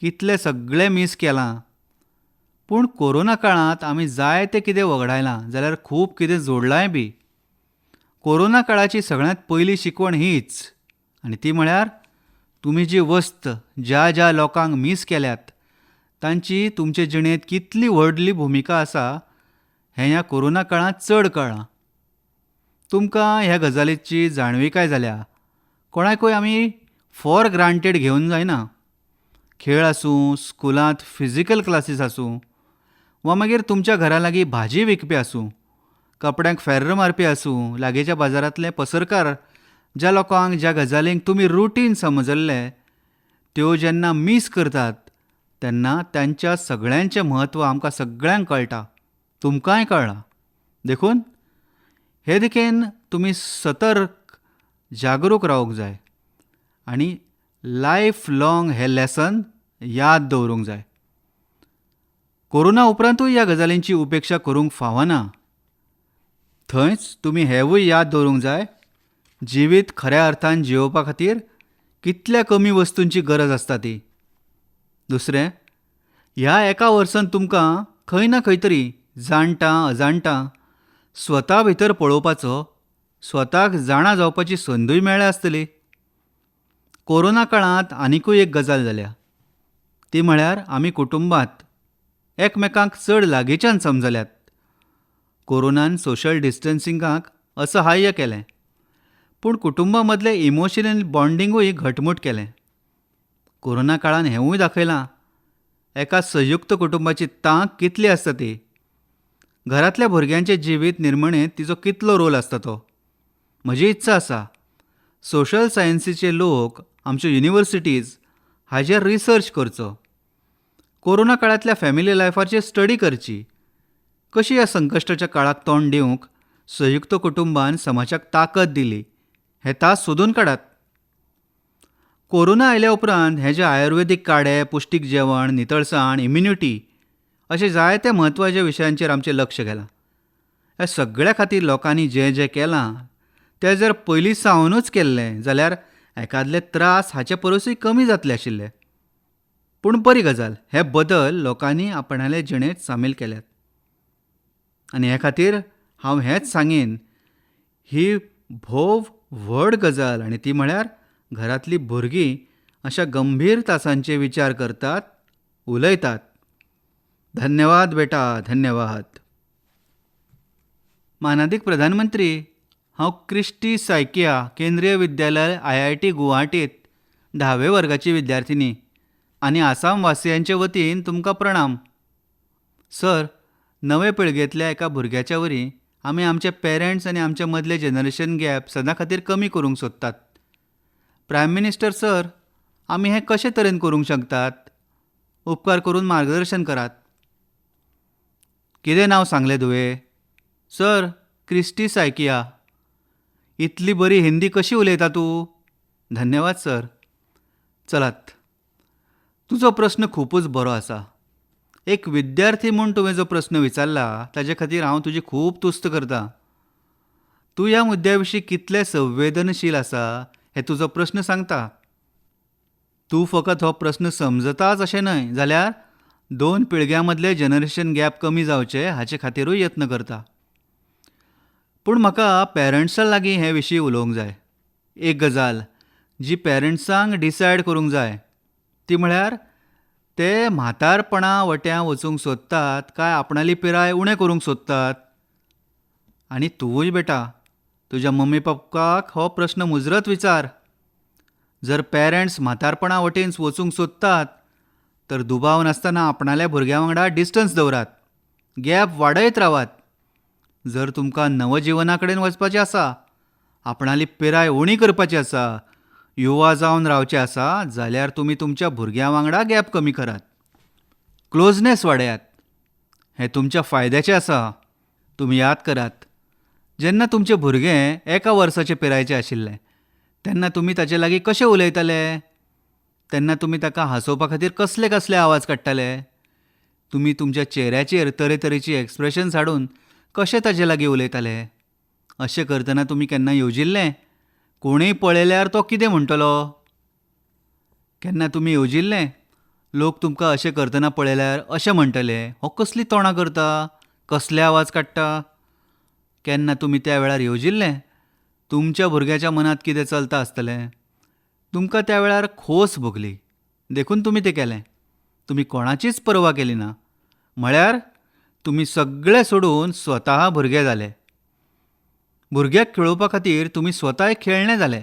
कितलें सगळें मीस केलां. पूण कोरोना काळांत आमी जायतें कितें वगडायलां जाल्यार खूब कितें जोडलांय बी. कोरोना काळाची सगळ्यांत पयली शिकवण हीच, आनी ती म्हळ्यार तुमी जी वस्त ज्या ज्या लोकांक मीस केल्यात तांची तुमचे जिणेंत कितली व्हडली भुमिका आसा हें ह्या कोरोना काळांत चड कळ्ळां. तुमकां ह्या गजालीची जाणविकाय जाल्या. कोणाकूय आमी फॉर ग्रांटेड घेवन जायना. खेळ आसूं, स्कुलांत फिजिकल क्लासीस आसूं वा मागीर तुमच्या घरा लागीं भाजी विकपी आसूं, कपड्यांक फेर्र मारपी आसूं, लागींच्या बाजारांतले पसरकार, ज्या लोकांक ज्या गजालींक तुमी रुटीन समजल्ले त्यो जेन्ना मीस करतात तेन्ना तांच्या सगळ्यांचें म्हत्व आमकां सगळ्यांक कळटा, तुमकांय कळ्ळां. देखून हे दिकेन तुमी सतर्क जागरूक रावूंक जाय आनी लायफ लाँग हें लेसन याद दवरूंक जाय. कोरोना उपरांतूय ह्या गजालींची उपेक्षा करूंक फावना. थंयच तुमी हेंवूय याद दवरूंक जाय, जिवीत खऱ्या अर्थान जियोवपा खातीर कितल्या कमी वस्तूंची गरज आसता ती. दुसरें, ह्या एका वर्सान तुमकां खंय ना खंय तरी जाणटा अजाणटा स्वता भितर पळोवपाचो, स्वताक जाणा जावपाची संदूय मेळ्ळ्या आसतली. कोरोना काळांत आनिकूय एक गजाल जाल्या, ती म्हळ्यार आमी कुटुंबांत एकमेकांक चड लागींच्यान समजल्यात. कोरोनान सोशल डिस्टन्सिंगाक असहाय्य केलें, पूण कुटुंबा मदलें इमोशनल बॉन्डिंगूय घटमूट केलें. कोरोना काळान हेंवूय दाखयलां एका संयुक्त कुटुंबाची तांक कितली आसता ती. घरांतल्या भुरग्यांचे जिवीत निर्मणेंत तिचो कितलो रोल आसता तो. म्हजी इत्सा आसा सोशल सायन्सीचे लोक, आमच्यो युनिवर्सिटीज हाजेर रिसर्च करचो. कोरोना काळांतल्या फॅमिली लायफाचेर स्टडी करची. कशी ह्या संकश्टाच्या काळाक तोंड दिवंक संयुक्त कुटुंबान समाजाक ताकद दिली हें तास सोदून काडात. कोरोना आयल्या उपरांत हे जे आयुर्वेदीक काडे, पुश्टीक जेवण, नितळसाण, इम्युनिटी अशे जायते म्हत्वाच्या विशयांचेर आमचें लक्ष गेलां. ह्या सगळ्या खातीर लोकांनी जें जें केलां तें जर पयलीं सावनूच केल्लें जाल्यार एकादले त्रास हाचे परसूय कमी जातले आशिल्ले. पूण बरी गजाल, हे बदल लोकांनी आपणाले जिणेंत सामील केल्यात आनी हे खातीर हांव हेंच सांगीन, ही भोव व्हड गजाल आनी ती म्हळ्यार घरांतलीं भुरगीं अशा गंभीर तासांचे विचार करतात, उलयतात. धन्यवाद बेटा, धन्यवाद. मानादीक प्रधानमंत्री, हांव क्रिस्टी सायकिया केंद्रीय विद्यालय IIT गुवाहाटींत धावे वर्गाची विद्यार्थिनी आनी आसाम वासियांचे वतीन तुमकां प्रणाम. सर, नवे पिळगेंतल्या एका भुरग्याच्या वरी आमी आमचे पेरंट्स आनी आमचे मदले जनरेशन गॅप सदां खातीर कमी करूंक सोदतात. प्रायम मिनिस्टर सर, आमी हें कशे तरेन करूंक शकतात? उपकार करून मार्गदर्शन करात. कितें नांव सांगलें तुवें? सर, क्रिस्टी सायकिया. इतली बरी हिंदी कशी उलयता तूं? धन्यवाद सर. चलात, तुजो प्रस्न खुबूच बरो आसा. एक विद्यार्थी म्हूण तुवें जो प्रस्न विचारला ताजे खातीर हांव तुजी खूब तुस्त करतां. तूं ह्या मुद्द्या विशीं कितलें संवेदनशील आसा हें तुजो प्रस्न सांगता. तूं फकत हो प्रस्न समजताच अशें न्हय जाल्यार दोन पिळग्यां मदलें जनरेशन गॅप कमी जावचें हाचे खातीरूय यत्न करता. पूण म्हाका पेरंट्सां लागीं हे विशीं उलोवंक जाय. एक गजाल जी पेरंट्सांक डिसायड करूंक जाय ती म्हळ्यार ते म्हातारपणा वट्यां वचूंक सोदतात काय आपणाली पिराय उणें करूंक सोदतात. आनी तुवूय बेटा तुज्या मम्मी पप्पाक हो प्रस्न मुजरत विचार. जर पेरंट्स म्हातारपणा वटेन वचूंक सोदतात तर दुबाव नासतना आपणाल्या भुरग्यां वांगडा डिस्टन्स दवरात, गॅप वाडयत रावात. जर तुमकां नवजिवना कडेन वचपाचें आसा, आपणाली पिराय उणी करपाची आसा, युवा जावन रावचें आसा जाल्यार तुमी तुमच्या भुरग्यां वांगडा गॅप कमी करात, क्लोजनेस वाडयात. हें तुमच्या फायद्याचें आसा. तुमी याद करात, जेन्ना तुमचें भुरगें एका वर्साचे पिरायेचें आशिल्लें तेन्ना तुमी ताचे लागीं कशें उलयताले? तेन्ना तुमी ताका हांसोवपा खातीर कसले कसले आवाज काडटाले? तुमी तुमच्या चेऱ्याचेर तरेतरेची एक्सप्रेशन्स हाडून कशें ताचे लागीं उलयताले? अशें करतना तुमी केन्ना येवजिल्लें कोणूय पळयल्यार तो कितें म्हणटलो? केन्ना तुमी येवजिल्लें लोक तुमकां अशें करतना पळयल्यार अशें म्हणटले, हो कसली तोंडां करता, कसले आवाज काडटा? केन्ना तुमी त्या वेळार येवजिल्लें तुमच्या भुरग्याच्या मनांत कितें चलता आसतलें? तुमकां त्या वेळार खोस भोगली देखून तुमी तें केलें. तुमी कोणाचीच पर्वा केली ना. म्हळ्यार तुमी सगळें सोडून स्वता भुरगे जाले. भुरग्याक खेळोवपा खातीर तुमी स्वताय खेळणें जाले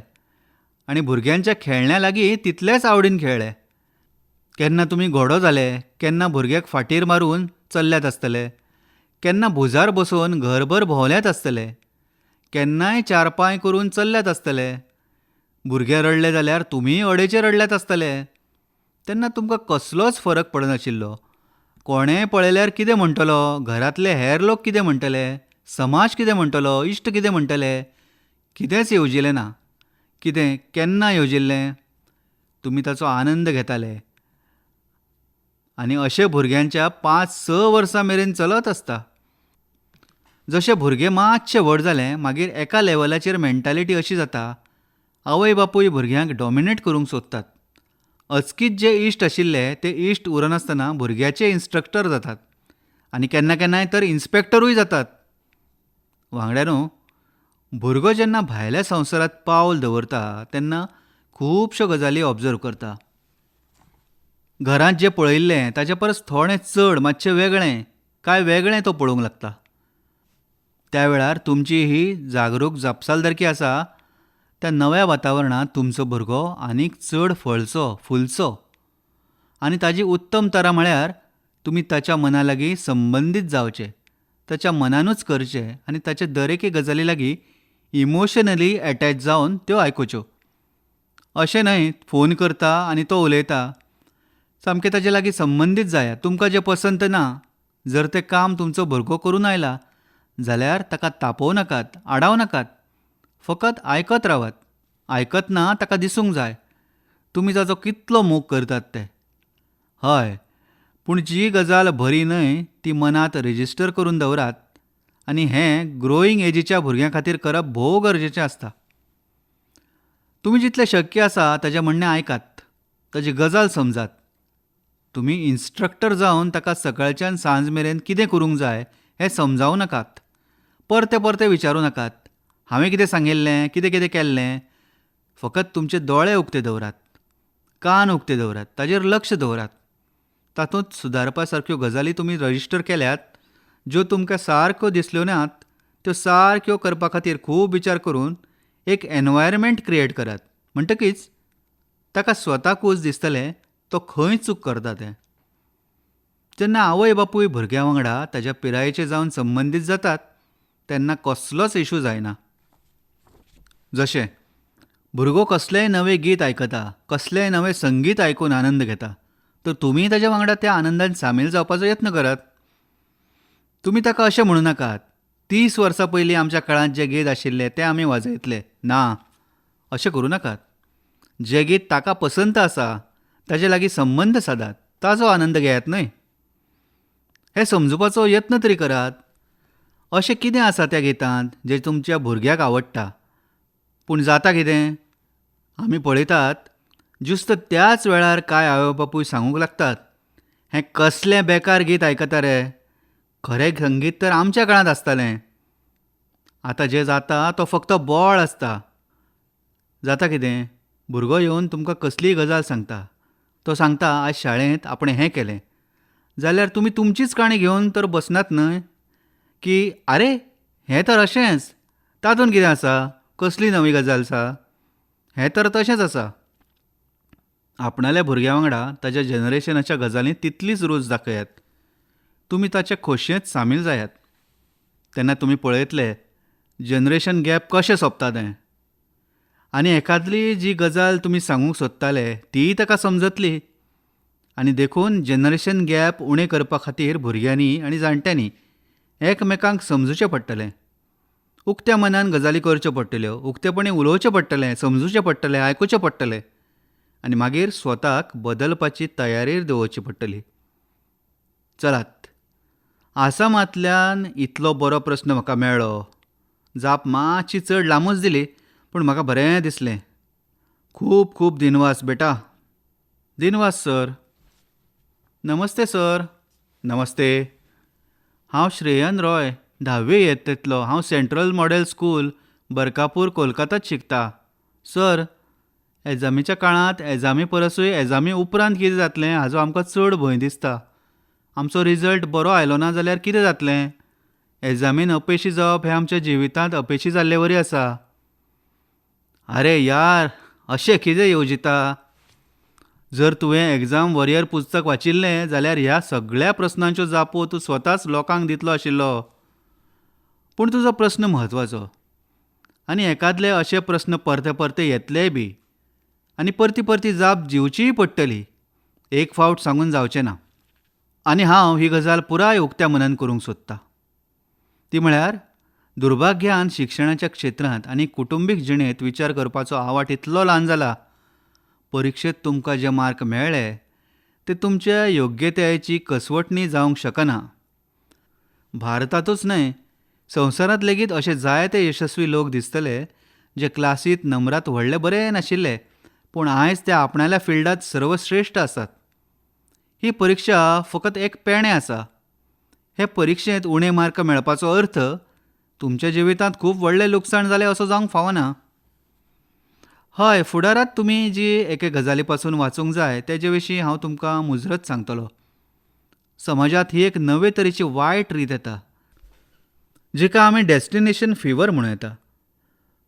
आनी भुरग्यांच्या खेळण्या लागीं तितलेच आवडीन खेळ्ळे. केन्ना तुमी घोडो जाले, केन्ना भुरग्याक फाटीर मारून चल्ल्यात आसतले, केन्ना भुजार बसोवन घरभर भोंवल्यात आसतले, केन्नाय चार पांय करून चल्ल्यात आसतले. भुरगे रडले जाल्यार तुमीय अडेचे रडल्यात आसतले. तेन्ना तुमकां कसलोच फरक पडनाशिल्लो. कोणेंय पळयल्यार कितें म्हणटलो, घरांतले हेर लोक कितें म्हणटले, समाज कितें म्हणटलो, इश्ट कितें म्हणटले, कितेंच येवजिलें ना. कितें केन्ना येवजिल्लें? तुमी ताचो आनंद घेताले. आनी अशें भुरग्यांच्या 5-6 वर्सां मेरेन चलत आसता. जशें भुरगें मातशें व्हड जालें मागीर एका लेवलाचेर मेंटालिटी अशी जाता, आवय बापूय भुरग्यांक डॉमिनेट करूंक सोदतात. अचकीत जे इश्ट आशिल्ले ते इश्ट उरनासतना भुरग्याचे इन्स्ट्रक्टर जातात आनी केन्ना केन्नाय तर इन्स्पेक्टरूय जातात. वांगड्यानो, भुरगो जेन्ना भायल्या संवसारांत पावल दवरता तेन्ना खुबश्यो गजाली ऑब्जर्व करता. घरांत जें पळयिल्लें ताचे परस थोडें चड, मातशें वेगळें, कांय वेगळें तो पळोवंक लागता. त्या वेळार तुमची ही जागरूक जापसालदारकी आसा त्या नव्या वातावरणांत तुमचो भुरगो आनीक चड फळचो, फुलचो. आनी ताजी उत्तम तरा म्हळ्यार तुमी ताच्या मना लागीं संबंदीत जावचें, ताच्या मनानूच करचें आनी ताचे दरेके गजाली लागीं इमोशनली एटॅच जावन त्यो आयकुच्यो. अशें न्हय फोन करता आनी तो उलयता, सामकें ताचे लागीं संबंदीत जायात. तुमकां जें पसंत ना जर तें काम तुमचो भुरगो करून आयला जाल्यार ताका तापोवं नाकात, आडावं नाकात, फकत आयकत रावात. आयकतना ताका दिसूंक जाय तुमी ताचो कितलो मोग करतात ते. हय, पूण जी गजाल बरी न्हय ती मनांत रजिस्टर करून दवरात आनी हें ग्रोईंग एजीच्या भुरग्यां खातीर करप भोव गरजेचें आसता. तुमी जितलें शक्य आसा ताचें म्हणणें आयकात, ताची गजाल समजात. तुमी इन्स्ट्रक्टर जावन ताका सकाळच्यान सांज मेरेन कितें करूंक जाय हें समजावं नाकात. परतें परतें विचारूं नाकात, हांवें कितें सांगिल्लें, कितें कितें केल्लें. फकत तुमचे दोळे उक्ते दवरात, कान उक्ते दवरात, ताचेर लक्ष दवरात. तातूंत सुदारपा सारक्यो गजाली तुमी रजिस्टर केल्यात ज्यो तुमकां सारक्यो दिसल्यो नात त्यो सारक्यो करपा खातीर खूब विचार करून एक एनवायरमेंट क्रिएट करात. म्हणटकीच ताका स्वताकूच दिसतलें तो खंय चूक करता तें. जेन्ना आवय बापूय भुरग्यां वांगडा ताच्या पिरायेचे जावन संबंदीत जातात तेन्ना कसलोच इशू जायना. जशें भुरगो कसलेंय नवें गीत आयकता, कसलेंय नवें संगीत आयकून आनंद घेता तर तुमीय ताच्या वांगडा त्या आनंदान सामील जावपाचो यत्न करात. तुमी ताका अशें म्हणूं नाकात, 30 वर्सां पयलीं आमच्या काळांत जें गीत आशिल्लें तें आमी वाजयतले. ना, अशें करूं नाकात. जें गीत ताका पसंत आसा ताचे लागीं संबंद सादात, ताचो आनंद घेयात न्हय. हें समजुपाचो यत्न तरी करात. अशें कितें आसा त्या गितांत जें तुमच्या भुरग्याक आवडटा? पूण जाता कितें, आमी पळयतात ज्युस्त त्याच वेळार कांय आवय बापूय सांगूंक लागतात, हें कसलें बेकार गीत आयकता रे, खरें संगीत तर आमच्या काळांत आसतालें. आतां जें जाता तो फक्त बोवाळ आसता. जाता कितें, भुरगो येवन तुमकां कसलीय गजाल सांगता. तो सांगता आज शाळेंत आपणें हें केलें, जाल्यार तुमी तुमचीच काणी घेवन तर बसनात न्हय की आरे हें तर अशेंच, तातूंत कितें आसा, कसली नवी गजाल आसा, हें तर तशेंच आसा. आपणाल्या भुरग्या वांगडा ताच्या जनरेशनाच्या गजालींत तितलीच रूच दाखयात. तुमी ताचे खोशयेंत सामील जायात. तेन्ना तुमी पळयतले जनरेशन गॅप कशें सोंपता तें. आनी एकादली जी गजाल तुमी सांगूंक सोदताले तीय ताका समजतली. आनी देखून जनरेशन गॅप उणें करपा खातीर भुरग्यांनी आनी जाणट्यांनी एकमेकांक समजुचें पडटलें. उक्त्या मनान गजाली करच्यो पडटल्यो, उक्तेपणी उलोवचें पडटलें, समजुचें पडटलें, आयकुचें पडटलें आनी मागीर स्वताक बदलपाची तयारी दवरची पडटली. चलात, आसामांतल्यान इतलो बरो प्रस्न म्हाका मेळ्ळो. जाप मातशी चड लांबूच दिली पूण म्हाका बरें दिसलें. खूब खूब दिनवास बेटा. दिनवास सर. नमस्ते सर. नमस्ते. हांव श्रेयन रॉय, धावे यत्तेंतलो. हांव सेंट्रल मॉडेल स्कूल, बरकापूर, कोलकाताच शिकता. सर, एजामीच्या काळांत एजामी परसूय एजामी उपरांत कितें जातलें हाजो आमकां चड भंय दिसता. आमचो रिजल्ट बरो आयलो ना जाल्यार कितें जातलें? एजामीन अपेशी जावप हें आमच्या जिवितांत अपेशी जाल्ले वरी आसा. आरे यार, अशें कितें येवजिता? जर तुवें एग्जाम वॉरियर पुस्तक वाचिल्लें जाल्यार ह्या सगळ्या प्रस्नांच्यो जापो तूं स्वताच लोकांक दितलो आशिल्लो. पूण तुजो प्रस्न म्हत्वाचो आनी एकादले अशे प्रस्न परते परते येतलेय बी आनी परती परती जाप दिवचीय पडटली. एक फावट सांगून जावचें ना. आनी हांव ही गजाल पुराय उक्त्या मनान करूंक सोदतां. ती म्हळ्यार दुर्भाग्यान शिक्षणाच्या क्षेत्रांत आनी कुटुंबीक जिणेंत विचार करपाचो आवाठ इतलो ल्हान जाला. परिक्षेंत तुमकां जे मार्क मेळ्ळे ते तुमच्या योग्यतायेची कसवटणी जावंक शकना. भारतांतूच न्हय, संवसारांत लेगीत अशे जायते यशस्वी लोक दिसतले जे क्लासींत नंबरांत व्हडले बरे नाशिल्ले पूण आयज ते आपणाल्या फिल्डांत सर्वश्रेश्ठ आसात. ही परिक्षा फकत एक पेणें आसा. हे परिक्षेंत उणे मार्क मेळपाचो अर्थ तुमच्या जिवितांत खूब व्हडलें लुकसाण जालें असो जावंक फावना. हय, फुडारांत तुमी जी एके गजाली पासून वाचूंक जाय तेजे विशीं हांव तुमकां मुजरत सांगतलो. समाजांत ही एक नवे तरेची वायट रीत येता जिका आमी डेस्टिनेशन फिवर म्हणूं येता.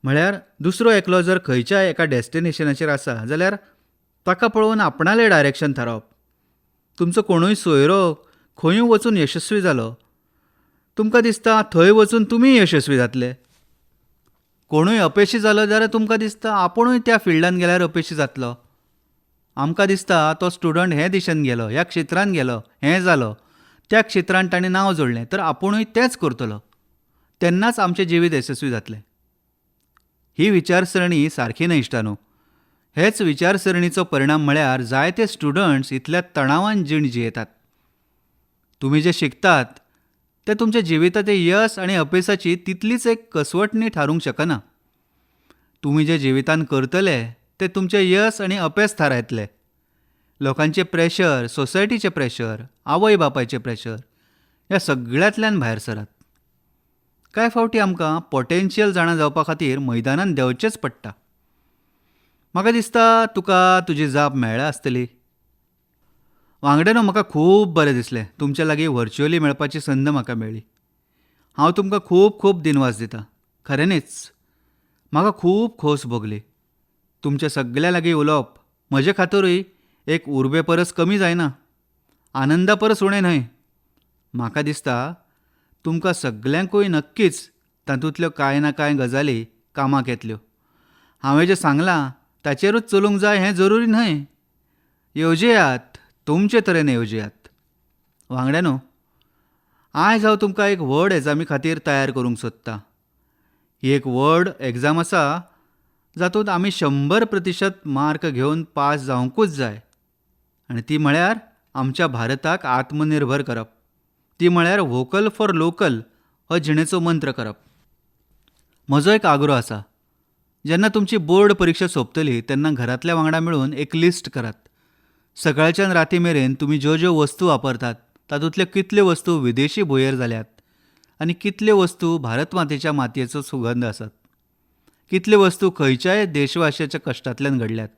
म्हळ्यार दुसरो एकलो जर खंयच्याय एका डेस्टिनेशनाचेर आसा जाल्यार ताका पळोवन आपणालें डायरेक्शन थारावप. तुमचो कोणूय सोयरो खंयूय वचून यशस्वी जालो, तुमकां दिसता थंय वचून तुमीय यशस्वी जातले. कोणूय अपेशी जालो जाल्यार तुमकां दिसता आपुणूय त्या फिल्डान गेल्यार अपेशी जातलो. आमकां दिसता तो स्टुडंट हे दिशेन गेलो, ह्या क्षेत्रान गेलो, हें जालो, त्या क्षेत्रान ताणें नांव जोडलें तर आपुणूय तेंच करतलो, तेन्नाच आमचें जिवीत यशस्वी जातलें. ही विचारसरणी सारकी न्हय इश्टानो. हेच विचारसरणीचो परिणाम म्हळ्यार जायते स्टुडंट्स इतल्या तणावान जीण जियेतात. तुमी जें शिकतात तें तुमच्या जिविताचें यश आनी अपेसाची तितलीच एक कसवटणी थारूंक शकना. तुमी जें जिवितांत करतले तें तुमचें यश आनी अपेस थारायतलें. लोकांचें प्रेशर, सोसायटीचें प्रेशर, आवय बापायचें प्रेशर ह्या सगळ्यांतल्यान भायर सरात. कांय फावटी आमकां पोटेन्शियल जाणा जावपा खातीर मैदानांत देंवचेंच पडटा. म्हाका दिसता तुका तुजी जाप मेळ्ळ्या आसतली. वांगड्यांनो, म्हाका खूब बरें दिसलें तुमच्या लागीं व्हर्च्युअली मेळपाची संद म्हाका मेळ्ळी. हांव तुमकां खूब खूब दिनवास दितां. खऱ्यांनीच म्हाका खूब खोस भोगली. तुमच्या सगळ्यां लागीं उलोवप म्हजे खातीरूय एक उर्बे परस कमी जायना, आनंदा परस उणें न्हय. म्हाका दिसता तुमकां सगल्यांकूय नक्कीच तातूंतल्यो कांय ना कांय गजाली कामाक येतल्यो. हांवें जें सांगलां ताचेरूच चलूंक जाय हें जरुरी न्हय. येवजयात, तुमचे तरेन येवजयात. वांगड्यांनो, आयज हांव तुमकां एक व्हड एग्जामी खातीर तयार करूंक सोदतां. ही एक व्हड एग्जाम आसा जातूंत आमी 100% मार्क घेवन पास जावंकूच जाय आनी ती म्हळ्यार आमच्या भारताक आत्मनिर्भर करप. ती म्हळ्यार व्होकल फॉर लोकल हो जिणेचो मंत्र करप. म्हजो एक आग्रो आसा, जेन्ना तुमची बोर्ड परिक्षा सोंपतली तेन्ना घरांतल्या वांगडा मेळून एक लिस्ट करात. सकाळच्यान राती मेरेन तुमी ज्यो ज्यो वस्तू वापरतात तातूंतल्यो कितल्यो वस्तू विदेशी भुंयेर जाल्यात आनी कितल्यो वस्तू भारत मातेच्या मातयेचो सुगंध आसात, कितल्यो वस्तू खंयच्याय देशवाशाच्या कश्टांतल्यान घडल्यात.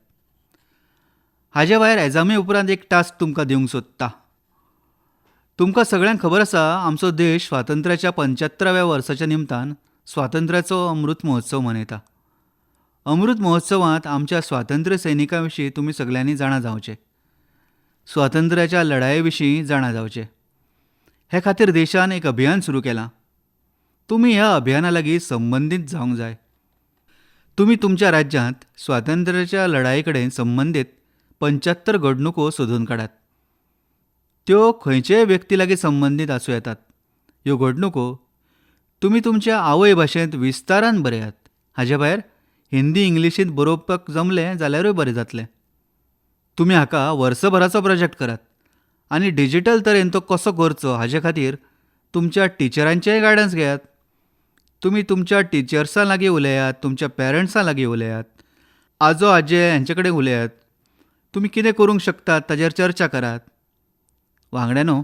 हाजे भायर एग्जामी उपरांत एक टास्क तुमकां दिवंक सोदता. तुमकां सगळ्यांक खबर आसा, आमचो देश स्वातंत्र्याच्या 75व्या वर्साच्या निमतान स्वातंत्र्याचो अमृत महोत्सव मनयता. अमृत महोत्सवांत आमच्या स्वातंत्र्य सैनिकां विशीं तुमी सगल्यांनी जाणा जावचें, स्वातंत्र्याच्या लढाये विशीं जाणा जावचें. हे खातीर देशान एक अभियान सुरू केलां. तुमी ह्या अभियाना लागीं संबंदीत जावंक जाय. तुमी तुमच्या राज्यांत स्वातंत्र्याच्या लढाये कडेन संबंदीत 75 घडणुको सोदून काडात. त्यो खंयचेय व्यक्ती लागीं संबंदीत आसूं येतात. ह्यो घडणुको तुमी तुमच्या आवय भाशेंत विस्तारान बरयात. हाजे भायर हिंदी इंग्लिशींत बरोवपाक जमलें जाल्यारूय बरें जातलें. तुमी हाका वर्सभराचो प्रोजेक्ट करात आनी डिजिटल तरेन तो कसो करचो हाजे खातीर तुमच्या टिचरांचेय गायडन्स घेयात. तुमी तुमच्या टिचर्सां लागीं उलयात, तुमच्या पेरंट्सां लागीं उलयात, आजो आजे हांचे कडेन उलयात. तुमी कितें करूंक शकतात ताजेर चर्चा करात. वांगड्यांनो,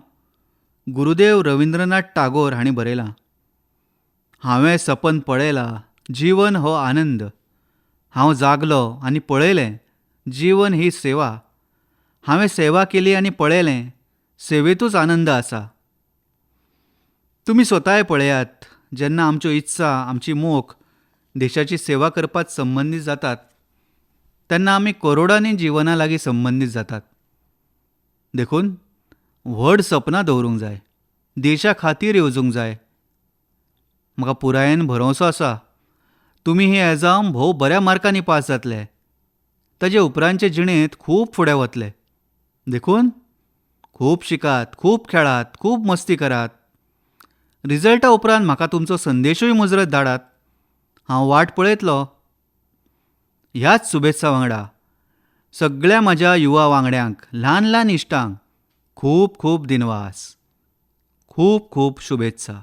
गुरुदेव रविंद्रनाथ टागोर हांणी बरयलां, हांवें सपन पळयलां, जीवन हो आनंद. हांव जागलो आनी पळयलें, जीवन ही सेवा. हांवें सेवा केली आनी पळयलें, सेवेंतूच आनंद आसा. तुमी स्वताय पळयात, जेन्ना आमच्यो इत्सा, आमची मोख देशाची सेवा करपाक संबंदीत जातात तेन्ना आमी करोडांनी जिवना लागीं संबंदीत जातात. देखून व्हड सपनां दवरूंक जाय, देशा खातीर येवजूंक जाय. म्हाका पुरायेन भरवंसो आसा तुमी ही एग्जाम भोव बऱ्या मार्कांनी पास जातले. ताजे उपरांतचे जिणेंत खूब फुडें वतले. देखून खूब शिकात, खूब खेळात, खूब मस्ती करात. रिजल्टा उपरांत म्हाका तुमचो संदेशूय मुजरत धाडात. हांव वाट पळयतलो. ह्याच शुभेत्सा वांगडा सगळ्या म्हज्या युवा वांगड्यांक, ल्हान ल्हान इश्टांक खूब खूब दिनवास, खूब खूब शुभेत्सा.